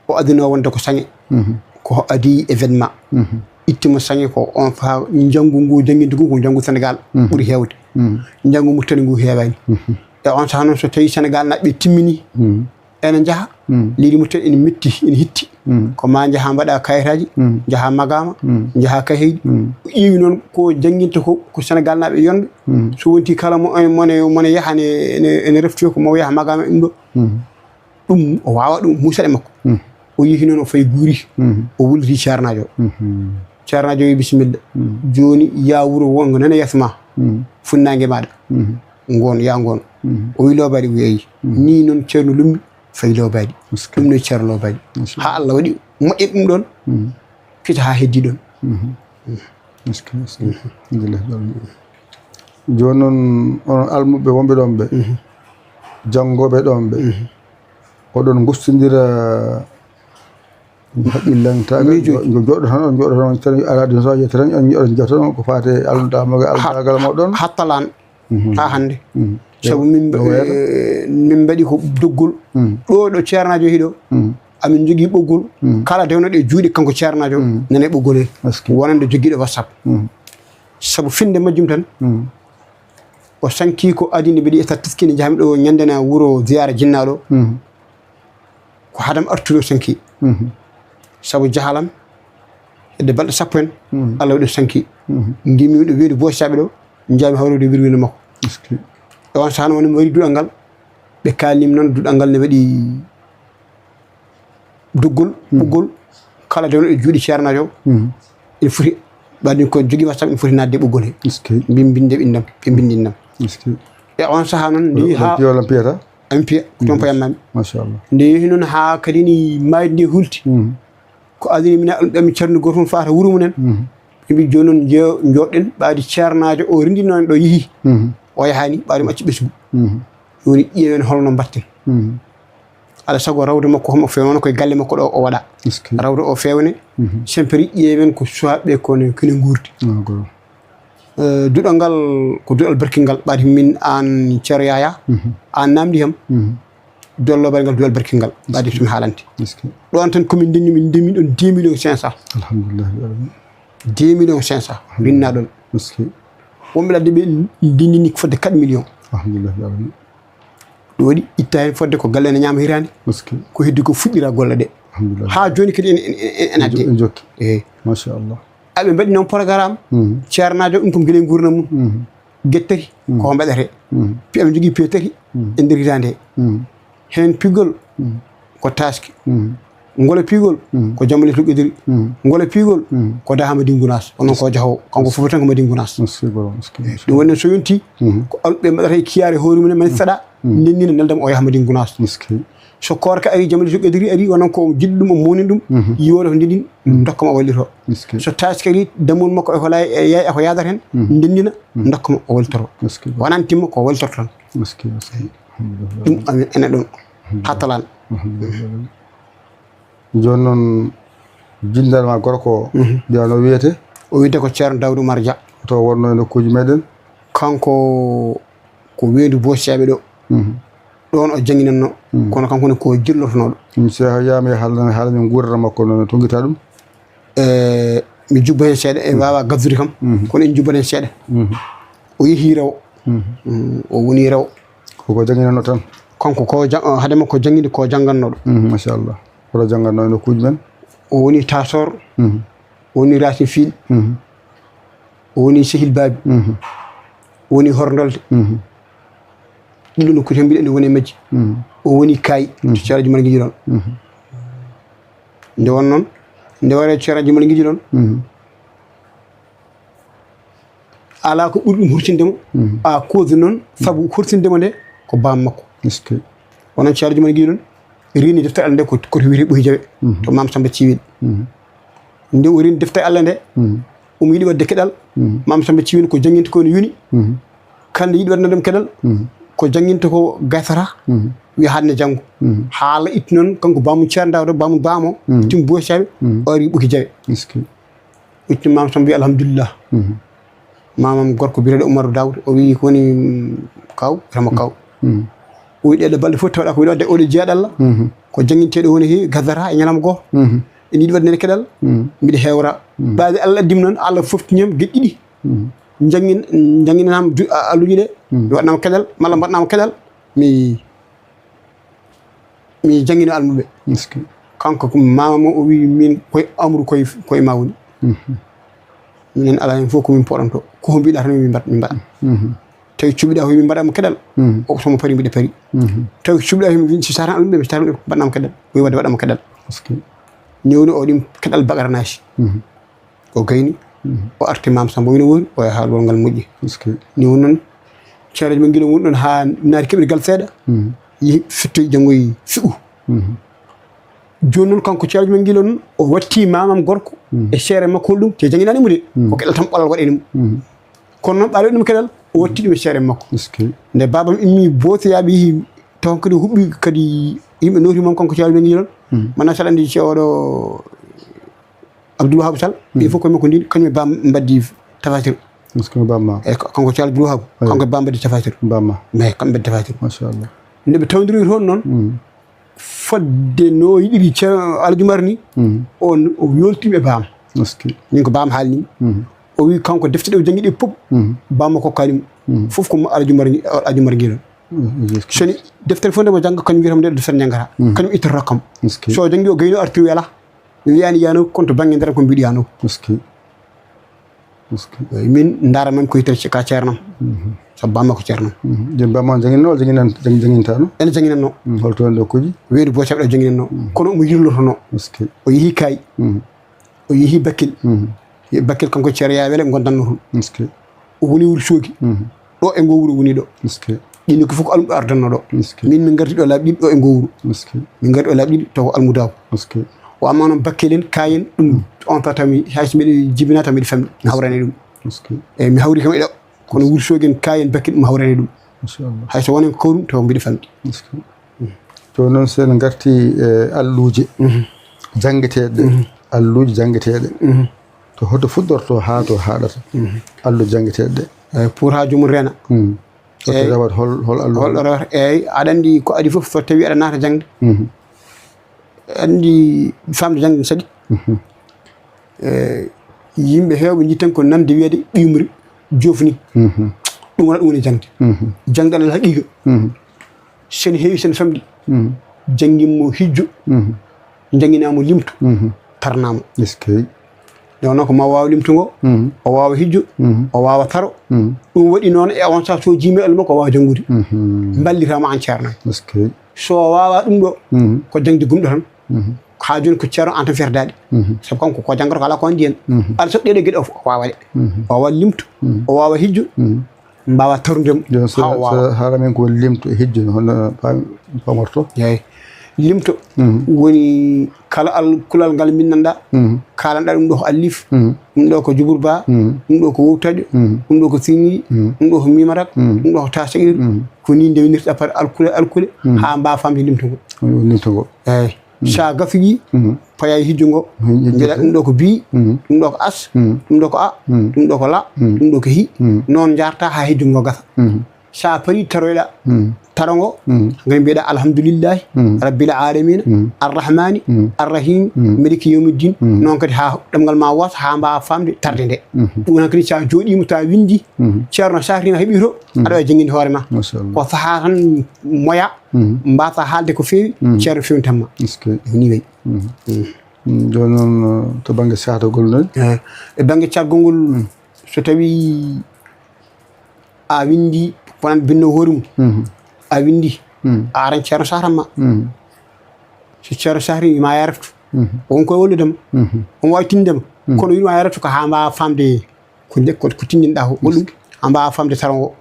O adinoo wonde ko saŋe, mhm, ko adi événement. Mhm. Itti mo saŋe ko on faa njanngu ngu, jannginde ngu ko njanngu Senegaal, mhm, ɓuri heewde. Mhm. Njanngu Mauritanie ngu heewaani. Mhm. E on sahaa noon, so tawii Senegaal naɓɓe timmini, mhm, ene njaha, mhm, leydi Mauritanie ene metti, ene hitti. Mhm. Ko maa njaha mbaɗa kayitaaji, mhm, njaha Magaama, mhm, njaha Kayhayɗi. Mhm. O ƴeewi noon ko jannginta ko, ko Senegaal naɓɓe yonɓe. Mhm. So wonti kala mo, mone, mone yaha ne, ene, ene refti ko mo yaha Magaama ɗum ɗo. Mhm. Ɗum o waawa ɗum, muusaɗe makko. Mhm. O yehi noon, o fayi Guuri, mhm, o wulliti ceernaajo. Mhm. Ceernaajo wi, "Bisimilla. Mhm. Jooni yaa wuro wongo nana yeeso ma. Mhm. Funnaange maaɗa. Mhm. Ngoon, yaa ngoon." Mhm. O wi, "Loobaali?" O wi, "Eyi." Mhm. Nii noon ceerno lummi, fayi Loobaali. Ɗum noon ceerno Loobaali. Haa Allah waɗi moƴƴe ɗum ɗoon. Mhm. Fita haa heddi ɗoon. Mhm. Est-ce que, est-ce que, alhamdulillah, ɗoon. Jooni noon, onon almuɓɓe wonɓe ɗoon ɓe, mhm, janngooɓe ɗoon ɓe, mhm, oɗon ngostondira haqqillantaagal, miijo, jo-, jooɗo tan, on jooɗo tan, on tan, alaa ɗum so yetta tan, on, on jooɗo tan ko faati e almudaagal, almudaagal moɗon. Hattalaan. Mhm. Haa hannde. Mhm. Sabu min mba-, no wayata? Eh, min mbaɗi ko doggol. Mhm. Ɗo, ɗo ceernaajo hiɗo. Mhm. Amin njogii ɓoggol. Mhm. Kala dewnoɗo e juuɗe kanko ceernaajo, mhm, nana e ɓoggol he. Est-ce que? Wonande jogiiɗo WhatsApp. Mhm. Sabu finnde majjum tan, mhm, o sankii ko adii nde mbiɗi e statistique nde njahmi ɗo ñande na wuro ziyaara jinnaaɗo. Mhm. Ko hadam artude o sanki. Mhm. Sabu jahalam, hedde balɗe sappo en, mhm, Allah waɗi o sanki. Mhm. Ngimmi ɗo weedu boosiyaaɓe ɗo, njaami hawrude wirwinde makko. Est-ce que? E on sahaa noon, woni mi waɗi duɗal ngal, ɓe kaalnimi noon duɗal ngal ne waɗi doggol, mhm, ɓoggol, kala dewno e juuɗe ceernaajo, mhm, ene foti, ɓaade ko jogii WhatsApp, ene foti naatde e ɓoggol he. Est-ce que? Mbimbinde ɓinndam, ɓe mbinndinam. Est-ce que? E on sahaa noon, nde wala, wala haa piya, wala piyata? Amin piya, ko toon, mhm, payatnami. Machallah. Nde yehi noon haa kadi ni maayde nde hulti. Mhm. Ko adii min almuɓɓe amin ceerno gooto fof faata wuro mumen. Mhm. Ɓe mbi, "Jooni noon nje-, njooɗɗen ɓaadi ceernaajo o renndinoo en ɗo yehi." Mhm. O yahaani, ɓaadi mo acci ɓesngu. Mhm. Jooni ƴeewen holno mbaɗten. Mhm. Alaa sago rawde makko homo feewno koye galle makko ɗo o waɗa. Est-ce que? Rawde o feewne, mhm, sempere ƴeewen ko suwaaɓe ɓe kono kene nguurdi. Ah, ko. Eh, duɗal ngal ko duɗal barkingal, ɓaadi min aan Ceerno Yaya, mhm, aan naamndi kam. Mhm. Duɗal loobaali ngal, duɗal barkingal, ɓaadi so mi haalante. Est-ce que? Ɗoon tan ko min ndenni, min ndenni ɗoon deux millions cinq cents. Alhamdulillah, ya Rabbi. Deux millions cinq cents, alhamdulillah, winnaa ɗoon. Est-ce que? Wonɓe ladde ɓe ndenni fodde quatre millions. Alhamdulillah, ya Rabbi. Ɗum waɗi itta heen fodde ko galle ene ñaama hitaande. Est-ce que? Ko heddi ko fuɗɗira golle ɗe. Alhamdulillah. Haa jooni kadi en, en, en, en adde. En jokki. Eey. Machallah. Aɓe mbaɗi noon programme. Mhm. Ceernaajo, ɗum ko ngel e nguurndam mum. Mhm. Geɗe tati, mhm, ko mbaɗetee. Mhm. Pi-, aɓe njogii piye tati, mhm, e nder hitaande he. Mhm. Heen pigol, mhm, ko taaski. Mhm. Ngol e pigol, mhm, ko jamma leylatul qadri. Mhm. Ngol e pigol, mhm, ko Daha Madina Gunaas. Onon ko jahowo, kanko fof tan ko Madina Gunaas. Est-ce que, est-ce que, est-ce que? Ɗum woni so yonti, mhm, ko alɓe mbaɗata e kiyaare hoore mum en, mani, mhm, saɗa, mhm, ndennina, nelda mo o yaha Madina Gunaas. Est-ce que? So koorka ari, jamma leylatul qadri ari, onon ko jiɗɗo ɗum, o mawni ɗum, mhm, yiwooto ko ndenndin, mhm, ndokka mo o wallito. Est-ce que? So taaski ari, dammol makko e ko lay-, e yaay, e ko yaadata heen, mhm, ndenndina, mhm, ndokka mo o wallitoro. Est-ce que? Wonaa timma ko wallitoro tan. Est-ce que, est-ce que? Alhamdulillah. Ɗum amin ene ɗoon. Alhamdulillah. Hattalaan. Alhamdulillah. Jooni noon, jinndaade ma gorko o, mhm, mbiyaa no wiyetee? O wiyetee ko Ceerno Daawda Umar Jah. To wonnoo e nokkuuji meɗen? Kanko ko weendu Boosiyaaɓe ɗo. Mhm. Ɗoon o jannginannoo, mhm, kono kanko ne ko jillortonooɗo. Ɗum so yaama e haalana, haalana nguurndam makko no tonngitaa ɗum? Eh, mi jubba heen seeɗa, e, mhm, waawaa gabdude kam, mhm, kono en jubbat heen seeɗa. Mhm. O yehii rewo. Mhm. Mm, o woni rewo. Ko ko jannginannoo tan? Kanko ko jan-, o, hade makko jannginde ko janngannooɗo. Mhm, machallah. Holo janngannoo e nokkuuji men? O woni Taasor. Mhm. O woni Racine Fiil. Mhm. O woni Sehil Baabi. Mhm. O woni Horndolde. Mhm. Ɗiɗo nokkuuji tan mbiɗen woni e majji. Mhm. O woni Kaay, mhm, to Ceerno Jumar Ngijiɗon. Mhm. Nde won noon, nde waree Ceerno Jumar Ngijiɗon, mhm, alaa ko ɓuri ɗum hurtinde mo. Mhm. À cause noon, mhm, sabu hurtinde mo nde ko baam makko. Est-ce que? Onon Ceerno Jumar Ngijiɗon, reeni deftere Allah nde ko, ko to wiyetee Ɓooyi Jawe, mhm, to Maam Samba Ciwel. Mhm. Nde o reeni deftere Allah nde, mhm, omo yiɗi waɗde keɗal, mhm, Maam Samba Ciwel ko jannginta ko ene yoni, mhm, kala nde yiɗi waɗande ɗum keɗal, mhm, ko jannginta ko gasataa, mhm, Wiya hannde janngo. Haala itti noon, kanko baamun Ceerno Daawda, baamun baamo, timmi Boocaɓe, o ari Ɓoki Jawe. Itti maam Samba wiya alhamdulillah. Maamam gorko biyeteeɗo Umaru Daawda, o wiyi ko woni, mm, kaw, wiyatamo kaw. O wiyi ɗeɗo balɗe fof tawɗa ko wiɗo wadde oɗo jeeɗalla. Ko jannginteeɗo woni he gasata e ñalawma gooto. Ene yiɗi waɗde nde keɗal, mbiɗa hewra. Ɓaade Allah addimi noon, Allah foftiniyam geɗe ɗiɗi. Janngin-, jannginanam du-, a-, alluuji ɗe, mi waɗanama keɗal, malla mbaɗanama keɗal, mi, mi janngino almuɓe. Kanko ko maama mo o wi min koye amru koye, koye ma woni. Minen ala hen fof ko min poɗanto. Ko mbiɗa tan min mbaɗ-, min mbaɗa. Tawi cuɓiɗa ko min mbaɗama keɗal. O somo pari mbiɗa pari. Tawi cuɓiɗa ko min si satan almuɓe, mi satan almuɓe mbaɗanama keɗal. O wi wadde waɗanama keɗal. Ni woni o ɗim keɗal baqaranaji. O gayni, o arti Maam Samba wino woni, o yaha haalgol ngal moƴƴi. Ni woni noon, ceerno men Gilo woni ɗon haa naati keɓirgal seeɗa, yehi fittoyi janngoyi fiɓu. Jooni noon, kanko ceerno men Gilo noon, o watti maamam gorko e seere makko hol ɗum, te jannginaani mo de. Ko geɗal tan ɓolal waɗani mo. Kono noon, ɓaade ɗum keɗal, o watti ɗum e seere makko. Nde baabam immi Boosoyaaɓe yehi, taw kadi huɓɓi kadi yimɓe nooti mum kanko ceerno men Gilo noon. Mana saɗa anndi ceewoɗo Abdoul Wahab Sall, ɓe fof koye makko ndin, kañum e bam mbaddi tafatir. Est-ce que bamma? E ko-, kanko Thial Abdoul Wahab, kanko e bam mbaddi tafatir. Bamma. Mais kamɓe mbaddi tafatir. Machallah. Nde ɓe tawdiri toon noon, fodde no yiɗiri Ceerno Alhaji Umar ni, o, o yoltimi e bam. Est-ce que? Min ko bam haalni. O wi kanko defte ɗe o janngi ɗe fof, bamma kokkani mo. Fof ko mo Alhaji Umar ni, Alhaji Umar Gilo. Soni deftere fof nde mo jannga, kañum wiyata mo nde ɗo deftere njanngata. Kañum ittata kam. Est-ce que? So o janngi o gayno artiri wela. Mi wiyaani yaano, kono to bannge nder ko mbiɗo yaano. Est-ce que? Est-ce que? Eyi, min ndaara mam ko yitere ka ceernam. Sabu bamma ko ceernam. Jooni bamma on jannginno, walla jannginan-, jang-, janngintaano? Ene jannginanno. Holto woni ɗo koji? Weedu Boocaɓe ɗo jannginanno. Kono omo yirlotono. Est-ce que? O yehi Kaayi. O yehi Bakkil. Yehi Bakkil kanko ceerno Yaya Wele ngondanno toon. Est-ce que? O woni Wuro Soogi. Ɗo e ngo wuro woni ɗo. Est-ce que? Ɗin ko fof ko almuɓe ardanno ɗo. Est-ce que? Min min ngarti ɗo laabi ɗiɗi ɗo e ngo wuro. Est-ce que? Min ngarti ɗo laabi ɗiɗi taw ko almudaaw. Est-ce que? O amma noon Bakkil en, Kaayi en, ɗum on tata mi, hay so mbiɗa jibina taw mbiɗa famɗi. Mi hawrani ɗum. Est-ce que? Eyi, mi hawri kam e ɗo. Kono Wuro Soogi en, Kaayi en, Bakkil ɗum hawrani ɗum. Machallah. Hay so wonen ko ɗum taw mbiɗa famɗi. Est-ce que? Jooni noon, so en ngarti e alluuje janngeteeɗe ɗe, alluuje janngeteeɗe, to hoto fuɗɗorto haa to haaɗata, alluuje janngeteeɗe ɗe? Eyi, pour haa joomum reena. Hoto rewata hol, hol alluuje? Hol ɗo rewata? Eyi, aɗa anndi ko adii fof, so tawi aɗa naata jaŋde, anndi famde jaŋde ne saɗi. E, yimɓe heewɓe njiɗi tan ko nande wiyeede ɓiyumri joofni. Ɗum wona ɗum woni jaŋde. Jaŋde alal haqiiqa. Sen heewi, sen famɗi. Janngin mo hijjo. Janngina mo limto. Tarna mo. Est-ce que? Nde wonno ko ma waawa limto ngo, o waawa hijjo, o waawa taro. Ɗum waɗi noon e on saaha so jiimi alma ko waawa janngude. Mballita mo aan ceerno. Est-ce que? So o waawaa ɗum ɗo, ko jaŋde gumɗo tan. Haa jooni ko ceerno aan tan fiyata daaɗe. Sabu kanko ko janngata ko alaa ko anndi heen. Alaa sago ɗee ɗoo geɗe o waawa ɗe. O waawa limto, o waawa hijjo, mbaawa tarude mo. Jooni so, haa o waawa. So haala men ko woni limto e hijjo, hono pam-, pamorto? Eey. Limto woni kala al-, kulal ngal min nanndaa, kaalanɗaa ɗum ɗo ko alif, ɗum ɗo ko jubur ba, ɗum ɗo ko wowtaƴo, ɗum ɗo ko sinŋi, ɗum ɗo ko mimarak, ɗum ɗo ko tasair, ko ni ndewinirta par alkule, alkule, haa mbaawa famde limto ngo. Limto ngo. Eey. So a gafojii, paya e hijjo ngo, mbiɗa ɗum ɗo ko bi, ɗum ɗo ko as, ɗum ɗo ko a, ɗum ɗo ko la, ɗum ɗo ko hi, noon njaarta haa hijjo ngo gasa. So a parii taroyɗaa, taro ngo, ngam mbiyeɗaa alhamdulillahi, rabbil alamina, arrahmani, arrahimi, maliki yawmiddin, noon kadi haa ɗemngal ma woosa, haa mbaawa famde tarde nde. Ɗum noon kadi so a jooɗiima, so a winndi, ceerno Sahri na heɓii to, aɗa waawi jannginde hoore ma. Machallah. Ko sahaa tan moya, mbaasa haalde ko feewi, ceerno fewntan ma. Est-ce que? Ni wayi. Jooni noon, to bannge caatagol noon? Eh, e bannge caatgol ngol, so tawii a winndi, wonande binndoowo hoore mum, a winndi, a aran ceerno Sahri ma. So ceerno Sahri ma yaraftu, o won koye wallude ma. Omo waawi tinde ma. Kono wiɗo ma yaraftu ko haa mbaawa famde ko nde, ko, ko tinndinɗaa ko, goɗɗum, a mbaawa famde taro ngo.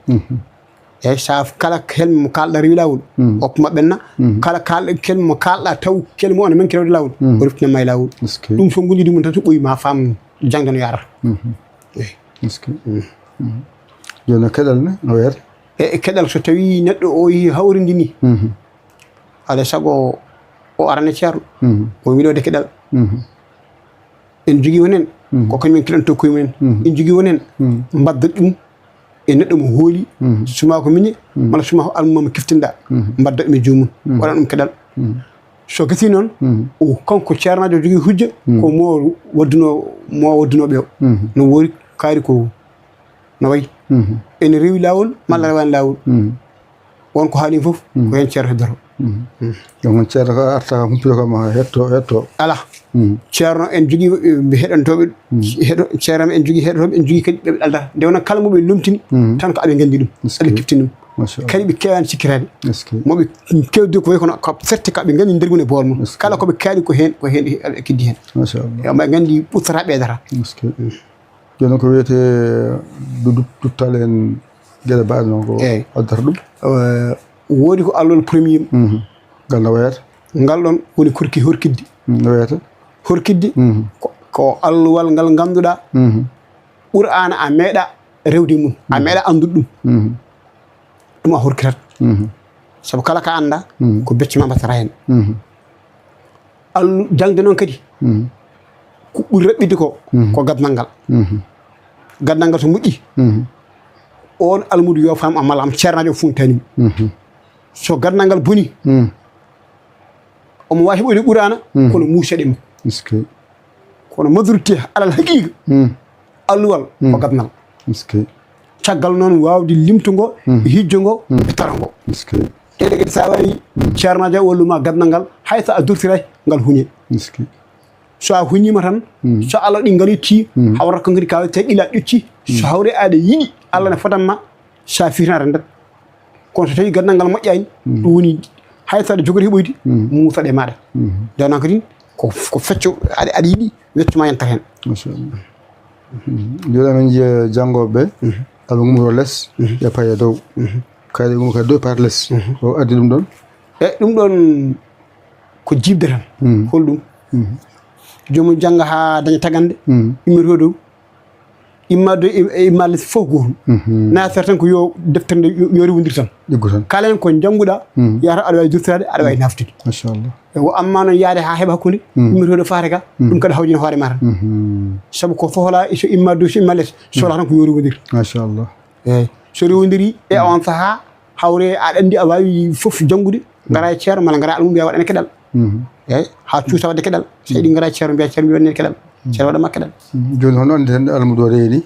Eey, so a kala kelme mo kaalɗaa rewi laawol, okku ma ɓenna. Kala kaal-, kelme mo kaalɗaa taw kelme o ana manki rewde laawol, o reftina ma e laawol. Est-ce que? Ɗum so nguddidi mum tan so ɓooyi ma faam jaŋde no yaarata. Eey. Est-ce que? Jooni no keɗal ne, no wayata? E, e keɗal so tawii neɗɗo o yehi hawrinde nii, Alaa e sago o arane Ceerno. O wiɗo de keɗal. En jogii wonen ko kañum en keɗanto koye mumen. En jogii wonen mbadda ɗum e neɗɗo mo hooli, suma ko miñe mala suma ko almuma mo kiftinɗa. Mbadda ɗum e joomum, waɗa ɗum keɗal. So gasi noon, o kanko ceernaajo jogii hujja, ko mo waddunoo mo waddunooɓe o. No woori kaari ko no wayi, ene rewi laawol malla rewaani laawol. On ko haali fof ko heen ceerno heddoto. Ɗum noon ceerno ko arta humpito kam hetto hetto. Alaa. Ceerno en jogii heɗantooɓe heɗo ceerno en jogii heɗotooɓe en jogii kadi ɓe ɓe ɗaldata nde wonno kala mo ɓe lomtini tan ko aɓe nganndi ɗum aɓe kiftini ɗum. Kadi ɓe keewaani sikkitaade. Mo ɓe kewdi ko wayi kono ko ferte ko aɓe nganndi nder mum e bool mum kala ko ɓe kaali ko heen ko heen ɓe keddi heen. Ɓe nganndi ɓurtata ɓeydata. Jooni ko wiyetee duttal en geɗe mbaɗe noon ko addata ɗum. Woodi ko allol premier ngal no wayata. Ngal ɗon woni korki horkidde. No wayata. Horkidde ko alluwal ngal ngannduɗaa. Qur'aana a meeɗa rewde mum a meeɗa anndude ɗum. Ɗum a horkitat. Sabu kala ka annda ko becce ma mbattata heen. Allu jangde noon kadi ko ɓuri raɓɓiɗde ko ko gadanal ngal. Gadanal ngal so moƴƴi on almuudo yoofaama malla am ceernaajo o funtani mo. So gadanal ngal boni omo waawi heɓoyde qur'aana kono muuseede makko. Kono majorité alal haqiiqa alluwal ko gadanal. Caggal noon waawde limto ngo e hijjo ngo e taro ngo. Ɗeɗe kadi so a waɗi ceernaajo o walluma gadanal ngal hay so a durtiray ngal huñe. So a huñima tan so Allah ɗi ngal yetti hawra ko ngadi ka waɗi tawi ila ƴucci so hawre aɗa yiɗi Allah ne fotanma sa fiirnaata ndat. Kono so tawi gadanal ngal moƴƴani ɗum woni hay so aɗa jogori heɓoyde muusaɗe maɗa. Nde wonno kadi ko fecco aɗa yiɗi wecco ma yantat hen. Jooni amin njiya janngooɓe ɓe aɓe ngummoto les ɓe paya dow kadi ngummo kadi dow payata les o addi ɗum ɗon. E ɗum ɗon ko jiɓde tan. Holɗum? Joomum jannga haa daña tagande immitoto dow imma dow e imma les fof gootum. Naatata tan ko yo deftere nde yo rewondir tan. Kala heen ko njannguɗa yahata aɗa waawi durtoraade aɗa waawi naaftude. Machallah. Ewa amma noon yahde haa heɓa hakkunde immitoɗo faate ka ɗum kadi hawjina hoore ma tan. Sabu ko sohla so imma dow so imma les sohla tan ko yo rewondir. Machallah. Eeyi so rewondiri e on sahaa hawre aɗa anndi a waawi fof janngude ngara e ceerno malla ngara almuudo mbiya waɗane keɗal. Eeyi haa cuusa waɗde keɗal so eɗi ngara e ceerno mbiya ceerno mbiya waɗane keɗal. Ceerno waɗanma keɗal. Jooni hono anndi tan almuudo o reeni?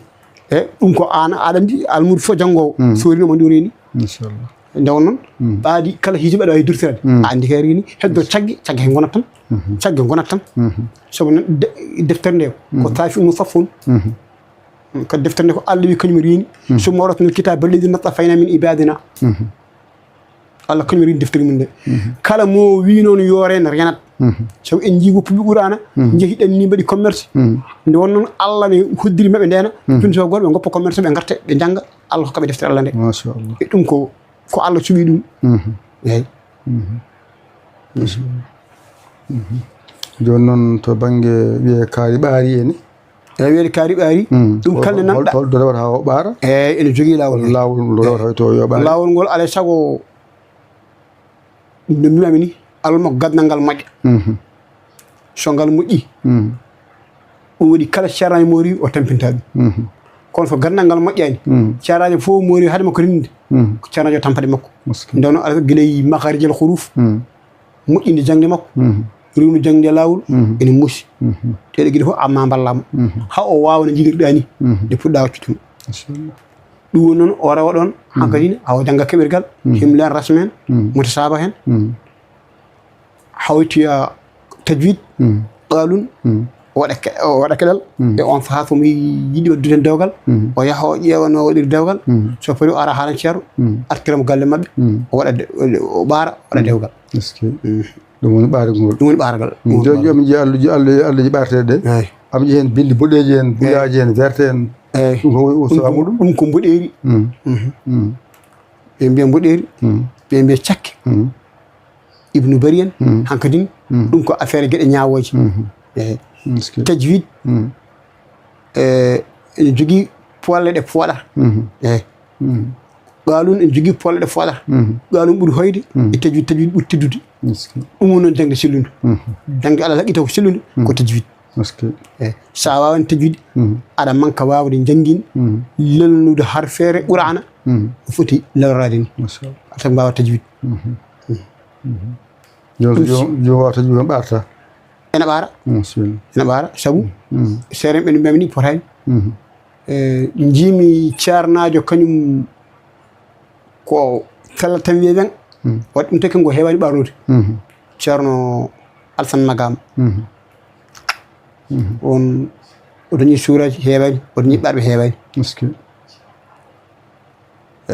E ɗum ko aan aɗa anndi almuudo fof janngoowo so rino mo ndi o reeni. Inchallah. Nde won noon ɓaadi kala hijiɓe aɗa waawi durtirade a anndi kay reeni heddo cagge cagge he ngonat tan. Cagge ngonat tan. Sabu deftere nde ko taafi umu saffun. Kadi deftere nde ko Allah wi kañum reeni summa awratna alkitaba alladina stafayna min ibadina. Allah kañum reeni deftere mum nde. Kala mo wi noon yo reen reenat. Sabu en njii woppuɓe qur'ana njehi ɗanni mbaɗi commerce. Nde won noon Allah ne hoddiri maɓe ndena. Jooni so goto ɓe goppa commerce ɓe garta ɓe jannga Allah hokkaɓe deftere Allah nde. E ɗum ko ko Allah suɓi ɗum. Eyi. Jooni noon to bannge wiye kaari ɓaari ene. Eyi wiyeede kaari ɓaari ɗum kalde nanɗa. Hol dole wata o ɓaara? Eyi ene jogii laawol. Laawol ngol dole wata to yo ɓaari. Laawol ngol alay sago no mbimami ni alma gadnal ngal moƴƴa. So ngal moƴƴi ɗum waɗi kala ceernajo moori o tampinta ɗum. Kono so gadnal ngal moƴƴani ceernajo fof moori haade makko rinde ko ceernajo tampade makko. Nde wonno ala gila e makarijal huruf moƴƴinde jaŋde makko rewnu jaŋde e laawol ene muusi. Ɗeɗo geɗe fof amma mballamo ha o waawa no jiɗirɗa ni nde puɗɗa waccude ɗum. Ɗum woni noon o rewa ɗon hankadi hawa jannga keɓirgal himlen rasmen mutasaba hen. Hawtiya tajwid qalun waɗa keɗal e on saha somo yiɗi waddude dewgal o yaha o ƴeewa no waɗiri dewgal so foti o ara haalan ceerno artiramo galle maɓɓe o waɗa o ɓaara waɗa dewgal. Ɗum woni ɓaaragol. Ɗum woni ɓaaragal. Jooni jooni mi jii alluji alluji alluji ɓaarteeɗe ɗe. Eeyi. Am jii heen binndi boɗeeji heen buyaaji heen verte heen. Eeyi. Ɗum ko sawa muɗum. Ɗum ko mboɗeeri. Ɓe mbiya mboɗeeri. Ɓe mbiya cakke. Ibnu Bari en hankadin ɗum ko affaire geɗe ñaawooje. Eeyi. Tajwid. Ene jogii polle ɗe pooɗata. Eeyi. Qaalun ene jogii poole ɗe fooɗata. Qaalun ɓuri hoyde e tajwid, tajwid ɓuri teddude. Ɗum woni noon jaŋde sellunde. Jaŋde Allah laqqi taw ko sellunde ko tajwid. Eyi, so a waawani tajwid, aɗa manka waawde janngin, lelnude harfeere Quraana, no foti lelraade ni. Aɗa tan mbaawa tajwid. Yo, yo, yo waaw tajwid on ɓaarta. Ene ɓaara. Ene ɓaara, sabu seerenɓe no mbiyami ni potaani. E, njiimi ceernaajo kañum ko fella tan wiye weŋ. Waɗi ɗum taki ngo heewaani ɓaarnude. Ceerno Alsan Magam. On, o dañi suuraaji heewaani, o dañi ɓaarɓe heewaani. E,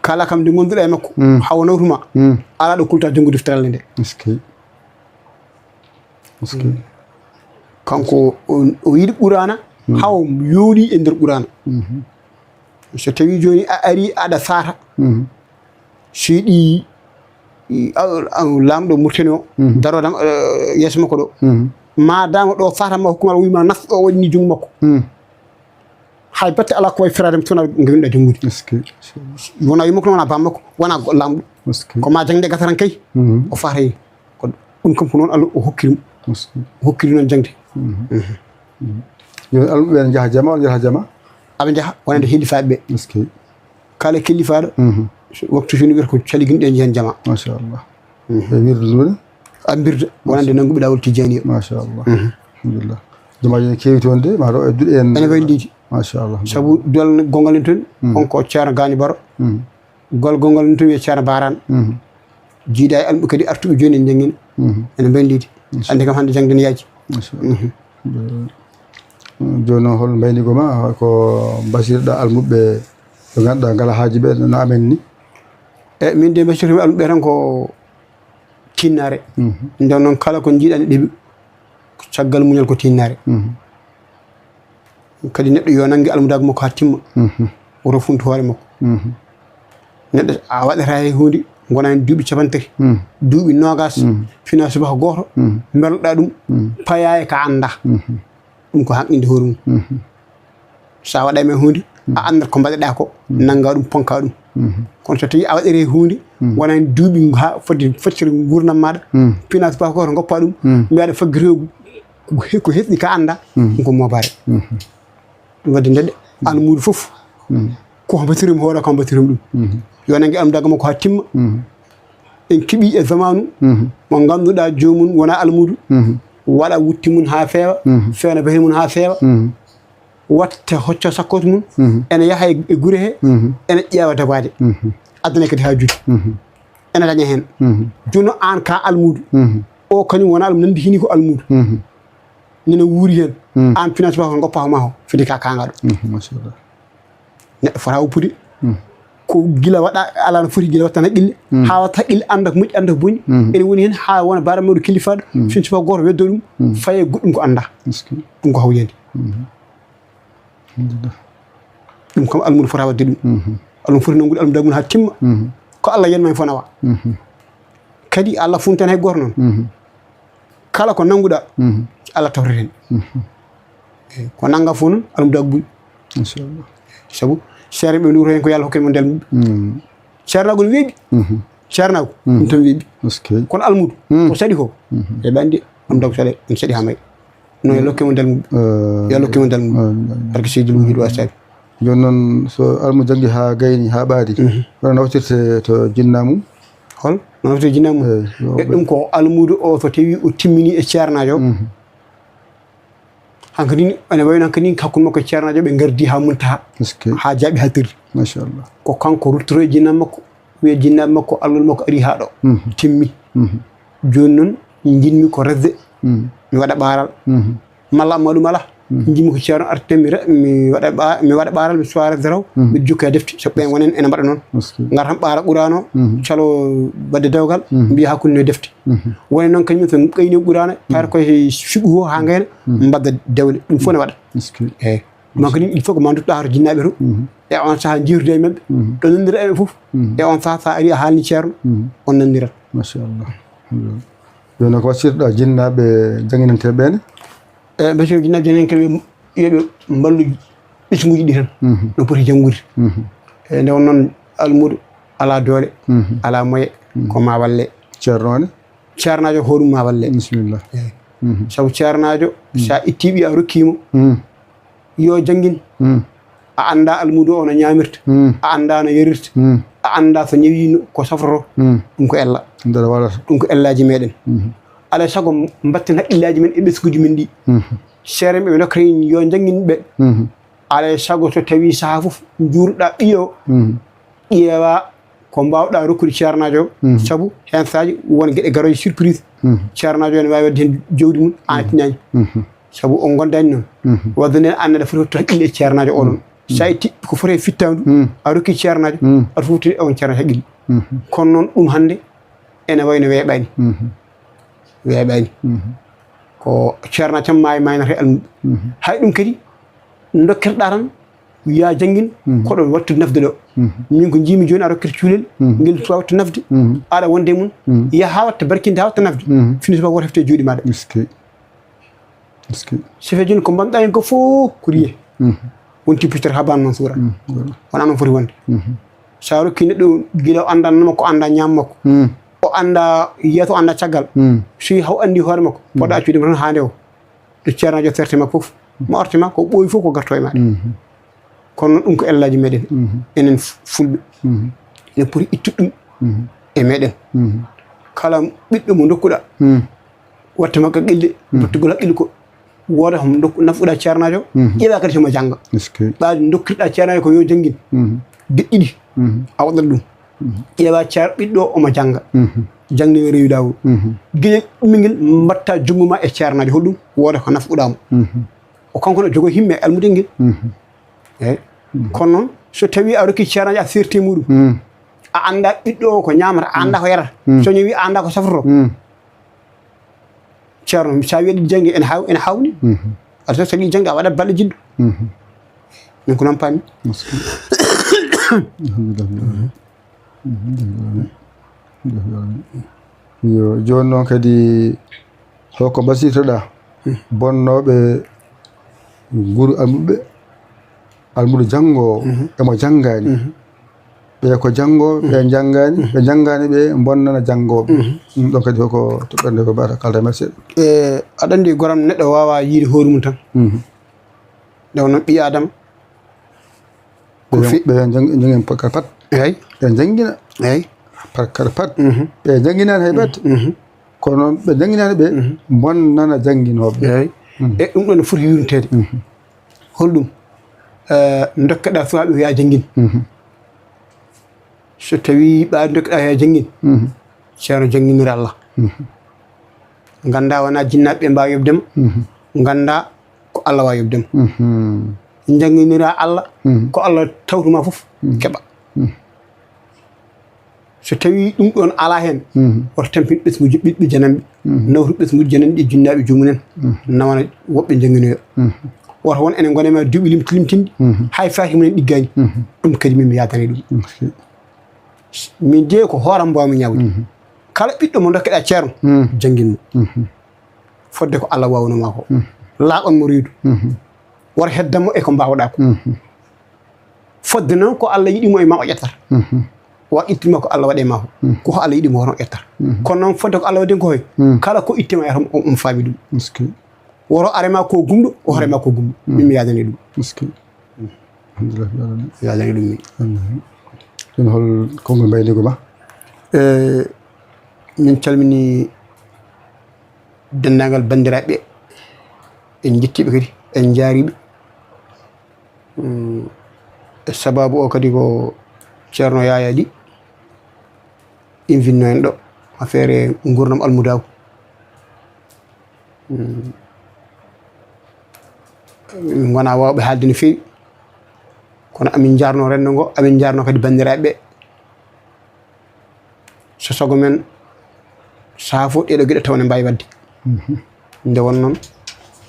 kala kam nde ngonduɗa e makko, hawa nawtuma, alaa ɗo kulta janngude deftere Allah nde. Kanko o, o yiɗi Quraana, hawa yooɗi e nder Quraana. So tawi jooni a ari aɗa saata, so yiɗi, i, a, a, laamɗo Murtani o, daro dam, e, yeeso makko ɗo. Ma dama ɗo saata ma hukkumal o wiima nas ɗo waɗi ni junngo makko. Hay batte alaa ko wayi feraade mi, so wonaa nde winɗa janngude. Wona yumma ko wona bamma ko, wona go-, laamɗo. Ko ma jaŋde gasa tan kay, o faata hen. Ko ɗum kam ko noon Allah o hokkiri mo. O hokkiri noon jaŋde. Yo almuɓe ɓe njaha jama, on njaha jama? Aɓe njaha, wonande hillifaaɓe ɓe. Kala kellifaaɗo, waktu so woni wiyata ko caliginɗo e njehen jama. Machallah. E wirde nduɗe? A mbirda, wonande nannguɓe laawol Tijjaani o. Machallah. Alhamdulillah. Jamaaji ne keewi toon de, ma ɗo e duɗe en. Ene wayliidi. Machallah. Sabu dol gongal en toon, on ko Ceerno Gaani Baro. Gol gongal en toon wiye Ceerno Baaraan. Jiida e almuɓe kadi artuɓe jooni en njangina. Ene wayliidi. Anndi kam hannde jaŋde ne yaaji. Machallah. Jooni noon hol mbaynigo ma ko mbasirɗa almuɓe ɓe ngannduɗaa ngala haaji ɓe no amen ni? E min de mbasirmi almuɓe tan ko tinnaare. Nden noon kala ko njiiɗani ɗiɓi, ko caggal muñal ko tinnaare. Kadi neɗɗo yo nannge almudaagu makko haa timma. Woto funtu hoore makko. Neɗɗo a waɗata he huunde, ngona heen duuɓi capanɗe tati, duuɓi noogaas, fina subaka gooto, mbeloɗaa ɗum, payaa e ka anndaa. Ɗum ko haqqinde hoore mum. So a waɗaama e huunde, a anndat ko mbaɗaɗaa ko, nanngaa ɗum, ponkaa ɗum. Kono so tawii a waɗiri huunde, wona heen duuɓi haa foti, fottiri nguurndam maaɗa, fina subaka gooto ngoppaa ɗum, mbiyaa aɗa faggiri ko he-, ko hesɗi ka anndaa, ɗum ko moobaare. Ɗum waɗde ndeɗe, almuudo fof, ko hombatirim hoore, ko hombatirim ɗum. Yo nannge almudaagu makko haa timma. En keɓii e zamaanu mo ngannduɗaa joomum wonaa almuudo, waɗa wutte mum haa feewa, feewna behe mum haa feewa, watta hocca sakkoto mum, ene yaha e, e gure he, ene ƴeewa dabaade. Addana kadi haa juuti. Ene daña heen. Jooni aan ka almuudo, o kañum wonaa ɗum nanndi hini ko almuudo. Nene wuuri heen. Aan finance ba ko ngoppa ko ma ko, fiti ka kaŋŋa ɗo. Machallah. Neɗɗo fota woppude. Ko gila waɗa, alaa no foti gila watta haqqille. Haa watta haqqille annda ko moƴƴi, annda ko boni. Ene woni heen haa wona baara mawɗo killifaaɗo. Finance ba gooto weddo ɗum, faye goɗɗum ko annda. Ɗum ko hawjande. Alhamdulillah. Ɗum kam almuudo fota waɗde ɗum. Almuudo foti nanngude almudaagu mum haa timma. Ko Allah yanma en fof nawa. Kadi Allah funtan hay gooto noon. Kala ko nannguɗaa, Allah tawtata heen. Eyi, ko nanngaa fof noon, almudaagu buy. Machallah. Sabu, seere ɓe nduwata heen ko yo Allah hokke mo ndel mum. Ceernaagu ne weeɓi. Ceernaagu, ɗum tan weeɓi. Kono almuudo, ko saɗi ko, eɓe anndi, almudaagu saɗe, ɗum saɗi haa may. No, yo Allah hokke mo ndel mum. Yo Allah hokke mo ndel mum. Barke Seydil Wujudi wa Asaabi. Jooni noon, so almuudo janngi haa gayni, haa ɓaadi, hono nawtirte to jinnaa mum? Hol no nawtirte jinnaa mum? Eyi, yo e ɓe- ɗum ko almuudo o, so tawii o timmini e ceernaajo o. Hankadi ni, ene wayno hankadi ni, hakkunde makko e ceernaajo ɓe ngardi haa Muntaha, haa jaaɓi, haa tirri. Machallah. Ko kanko ruttoto e jinnaa makko, wiya jinnaa makko, almuudo makko ari haa ɗo. Timmi. Jooni noon, njiɗmi ko resde, mi waɗa ɓaaral. Malla amma ɗum alaa. Njiɗmi ko ceerno arten, mi re-, mi waɗa ɓa-, mi waɗa ɓaaral, mi suwa resde taw, mbiɗa jokka e defte, sabu ɓeen wonen ene mbaɗa noon. Ngar tan ɓaara Quraana o, calo waɗde dewgal, mbiya hakkunde no e defte. Woni noon kañum so ɓeyni Quraana, taata koye fiqhu o haa ngayna, mbadda dewle, ɗum fof ne waɗa. Eyi. Ɗum hankadi il faut que ma ndutto hoto jinnaaɓe to. E on sahaa njiirude e maɓɓe. Ɗo nanndira e ɓe fof. E on sahaa so a ari a haalni ceerno, on nanndirat. Machallah. Alhamdulillah. Jooni ko waɗirɗa jinnaaɓe jannginanteeɓe ɓe ne? E mbasiyoo jinnaaɓe jannginanteeɓe yo ɓe mballu ɓesnguuji ɗi tan. No poti janngude. E nde won noon Almudo alaa doole, alaa moye, ko ma walle. Ceerno ne? Ceernaajo hoɗum ma walle. Bisimilla. Sabu ceernaajo, so a ittii ɓiya a rokkiimo, yo janngin. A annda almudo o no ñaamirta, a annda no yarirta, a annda so ñawi ko safroto. Ɗum ko ella. Ɗum ko ellaaji meɗen. Alay sago mbatten haqqillaaji men e ɓesnguuji men ɗi. Seerenɓe ɓe ndokkata en yo janngin ɓe. Alay sago so tawi sahaa fof njuurɗa ɓiyo, ƴeewa ko mbaawɗa rokkude ceernaajo o. Sabu heen saaji won geɗe garoje surprise. Ceernaajo ene waawi waɗde heen jawdi mum, aan a tinaani. Sabu on ngondaani noon. Wadde nden aan aɗa foti wottude haqqille e ceernaajo oɗon. So a itti ko foti e fittaandu, a rokki ceernaajo, aɗa foti wottude on ceernaajo haqqille. Kono noon ɗum hannde ene wayno weeɓaani. Weeɓaani. Ko ceernaajo tan maayi maaynata e almuɓe. Hay ɗum kadi, ndokkirɗa tan, wiya janngin, koɗo wattude nafde ɗo. Min ko njiimi jooni a rokkete cuulel, ngel suwa wattude nafde, aɗa wonde e mum, yaha haa watta barkinde, haa watta nafde. Fini subaka woto hefte e juuɗe maɗa. Eskey. Eskey. Sifee jooni ko mbaɗɗa heen ko fof ko riye. Wonti puccere haa baan noon suura. Wona noon foti wonde. So a rokki neɗɗo gila o annda nano makko, o annda ñaamo makko. O annda yeeso, o annda caggal. So haw anndi hoore makko, poɗɗa accude mo tan haa nde o. Ɗo ceernaajo serte makko fof, mo arti ma, ko ɓooyi fof ko garto e maɗa. Kono noon ɗum ko ellaaji meɗen. Enen fulɓe. Enen poti ittude ɗum e meɗen. Kala ɓiɗɗo mo ndokkuɗa, watte makko haqqille, mbattugol haqqille ko wooda ko ndokku-, nafuɗa ceernaajo, ƴeewa kadi somo jannga. Ɓaade ndokkirɗa ceernaajo ko yo janngin. Geɗe ɗiɗi, a waɗat ɗum. Ƴeewa ceer-, ɓiɗɗo omo jannga. Jannde no rewi laawol. Gila ɓinngel mbatta junngo ma e ceernaajo, holɗum? Wooda ko nafɗuɗa mo. O kanko no jogo himme e almudel ngel. Eey. Kono noon, so tawi a rokki ceernaajo a serti muɗum, a annda ɓiɗɗo o ko ñaamata, a annda ko yarata. So ñawi a annda ko safroto. Ceerno, so a wiyi aɗa yiɗi jannge, ene haaw-, ene haawni. Aɗa so aɗa yiɗi jannge, a waɗat balle jiɗɗo. Min ko noon paami. Alhamdulillah. Yo, jooni noon kadi, holko basiytoɗaa bonnooɓe nguru almuɓɓe, almudo janngoowo, emo janngaani? Ɓe ko janngooɓe, ɓe njanngaani, ɓe njanngaani, ɓe mbonnana janngooɓe. Ɗum ɗon kadi ko toɓɓere nde ko mbawɗaa kalda men seeɗa. E, aɗa anndi, goram, neɗɗo waawaa yiide hoore mum tan. Nde wonno ɓii Aadama. Ɓe, ɓe njang-, njanngi par kala pat. Eey. Ɓe njanngina. Eey. Par kala pat. Ɓe njannginaani hay batte. Kono noon ɓe njannginaani ɓe, mbonnana jannginooɓe. Eey. E ɗum ɗoon ne foti yuurniteede. Holɗum? Eh, ndokkeɗaa suwaaɓe ko yaa janngin. So tawii ɓaaɗo ndokkeɗaa ko yaa janngin, ceerno jannginira Allah. Nganndaa wonaa jinnaaɓe ɓe mbaawi yoɓde ma. Nganndaa ko Allah waawi yoɓde ma. Njannginira Allah, ko Allah tawtu ma fof, keɓa. So tawii ɗum ɗoon alaa heen, woto tampin ɓesnguuji ɓiɓɓe jananɓe, nawtu ɓesnguuji jananɓe e jinnaaɓe joomum en, nawana woɓɓe njannginoya. Woto won ene ngona ma duuɓi limti-, limtinɗi, hay faaki mumen ɗiggaani. Ɗum kadi min mi yaadani ɗum. Min de ko hooram mbaawmi ñaawde. Kala ɓiɗɗo mo ndokkeɗaa ceerno, janngin mo. Fodde ko Allah waawnoo ma ko. Laaɓan mo reedu. Wara heddan mo e ko mbaawɗaa ko. Fodde noon ko Allah yiɗi mo e ma o ƴettata. Wa ittima ko Allah waɗi ma ko. Ko Allah yiɗi mo hono o ƴettata. Kono noon fodde ko Allah waɗi ko hoy. Kala ko ittima e hoto mo, o, o faami ɗum. Woro are ma ko gumɗo, o hore ma ko gumɗo. Min mi yaadani ɗum. Alhamdulillah. Yaadani ɗum min. Ɗum hol konngol mbayliigu ma? Eh, min calmini denndaangal banndiraaɓe. En njettii ɓe kadi, en njaari ɓe. Mm, e sababu o kadi ko Ceerno Yaya Ly invitno en ɗo, affaire nguurndam almudaagu. Mm. Min ngonaa waawɓe haalde no feewi, kono amin njaarno renndo ngo, amin njaarno kadi banndiraaɓe ɓe. So sago men, sahaa fof ɗeeɗoo geɗe taw ne mbaawi waɗde. Nde won noon,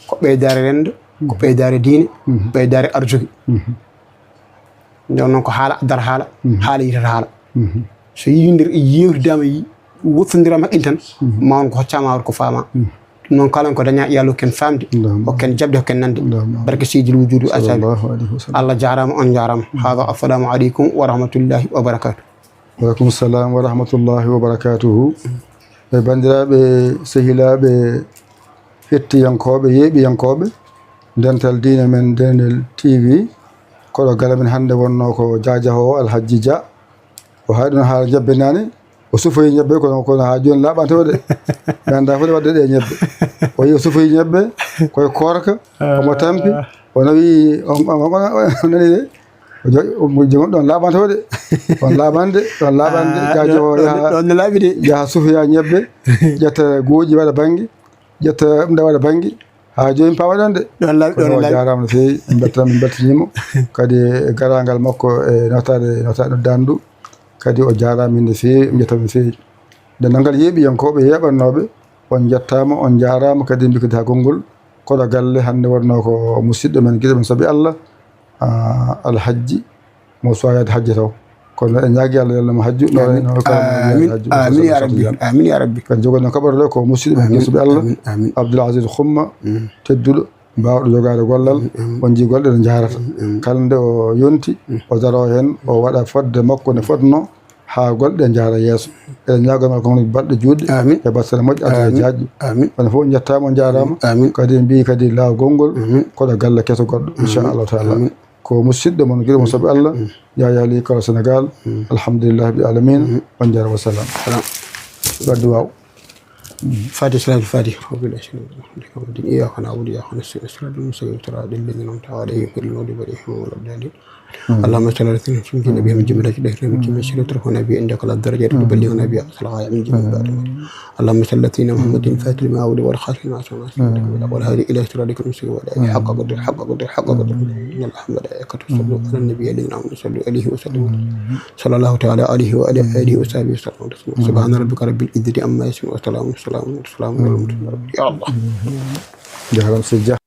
ko ɓeydaare renndo, ko ɓeydaare diine, ɓeydaare arsuki. Nde won noon, ko haala addata haala, haala yitata haala. So yiyondir-, yewtidaama, yi-, wottondiraama haqqille tan, ma won ko hoccaama, ma won ko faama. Noon kala ko dañaa, yo Allah hokken faamde, hokken jaɓde, hokken nande. Barke Seydil Wujuudu Asabi. Allah jaaraama, on njaaraama. Haaga, assalamu aleykum wa rahmatullahi wa barakaatu. Wa aleykum salam wa rahmatullahi wa barakaatuhu. E banndiraaɓe, sehilaaɓe, hettiyankooɓe, yeeɓiyankooɓe, Dental Diine men, Dental T V, koɗo galle men hannde wonnoo ko Jaajaho Alhajji Dia. O haaɗi ɗum haala ñebbe naane, o sufoyi ñebbe, kono, kono haa jooni laaɓaani tawo de. Mi anndaa fof nde waɗde ɗe ñebbe. O yi o sufoyi ñebbe, koye koorka, omo tampi, o nawi, o, o, o, o nani de. O jo-, o mo-, joom ɗon laaɓaani tawo de. On laaɓaani de, on laaɓaani de. Ah, Jaajo ɗon, o ɗon, yaha, ɗon ne laaɓi de. Yaha sufoya ñebbe, ƴetta gooƴi waɗa bannge, ƴetta ɗum nde waɗa bannge. Haa jooni pawa ɗon de. Ɗon laaɓi, kono ɗon o laaɓi. Jaaraama no feewi, en mbeltanaama, en mbeltaniima. Kadi e garaangal makko e notaade, notaade Dandu. Kadi o jaaraama no feewi, en njettaama no feewi. Denndaangal yeeɓiyankooɓe, yeeɓannooɓe, on njettaama, on njaaraama, kadi mbi kadi haa konngol. Koɗo galle hannde wonnoo ko musidɗo men, giɗo men sabi Allah, ah, Alhajji mo suwaa yaade hajja taw. Kono eɗen ñaagi Allah, yo Allah mo hajju, no Amin. Wayno kala mo yaade Amin. Hajju, Amin, ya Rabbi. Amin, ya Rabbi. Kadi jogono kaɓorɗe ko musidɗo men, Amin. Giɗo sabi Allah, Amin. Amin. Abdoul Aziz Xumma, tedduɗo, baawɗo jogaade gollal, on njii golle ɗe njaarata. Kala nde o yonti, o daroo heen, o waɗa fodde makko nde fotnoo, haa golle ɗe njaara yeeso. Eɗen ñaago Allah ko balɗe juutɗe, Amin. E battane moƴƴe, aduna Amin. Jaajɗo. Amin. Onon fof njettaama, on njaaraama. Amin. Kadi en mbii kadi laawol ngol, koɗo galle keso goɗɗo, inchallahu taala. Amin. Ko musidɗo mon, giɗo mon sabi Allah, Yaya Ly Kala Sénégal. Alhamdulillahi rabbil alamin. On njaaraama, wassalam. Salam. Waddu waaw. Fatiha, salatul Fatiha. Rabbil alamin. إياك نعبد وإياك نستعين. صراط المستقيم. صراط الذين أنعمت عليهم غير المغضوب عليهم ولا الضالين. اللهم صل على سيدنا محمد النبي من جملة الأجر من جميع الشر ترفعنا به عندك على الدرجات وتبلغنا بها أقصى الغاية من جميع الدرجات. اللهم صل على سيدنا محمد الفاتح لما أغلق والخاتم لما سبق ناصر الحق بالحق والهادي إلى صراطك المستقيم وعلى آله حق قدره، حق قدره، حق قدره. إن الله وملائكته يصلون على النبي يا أيها الذين آمنوا صلوا عليه وسلموا. صلى الله تعالى عليه وعلى آله وصحبه وسلم تسليما. سبحان ربك رب العزة عما يصفون وسلام، سلام، سلام على المرسلين. يا الله. Jaaraama seydi Dia.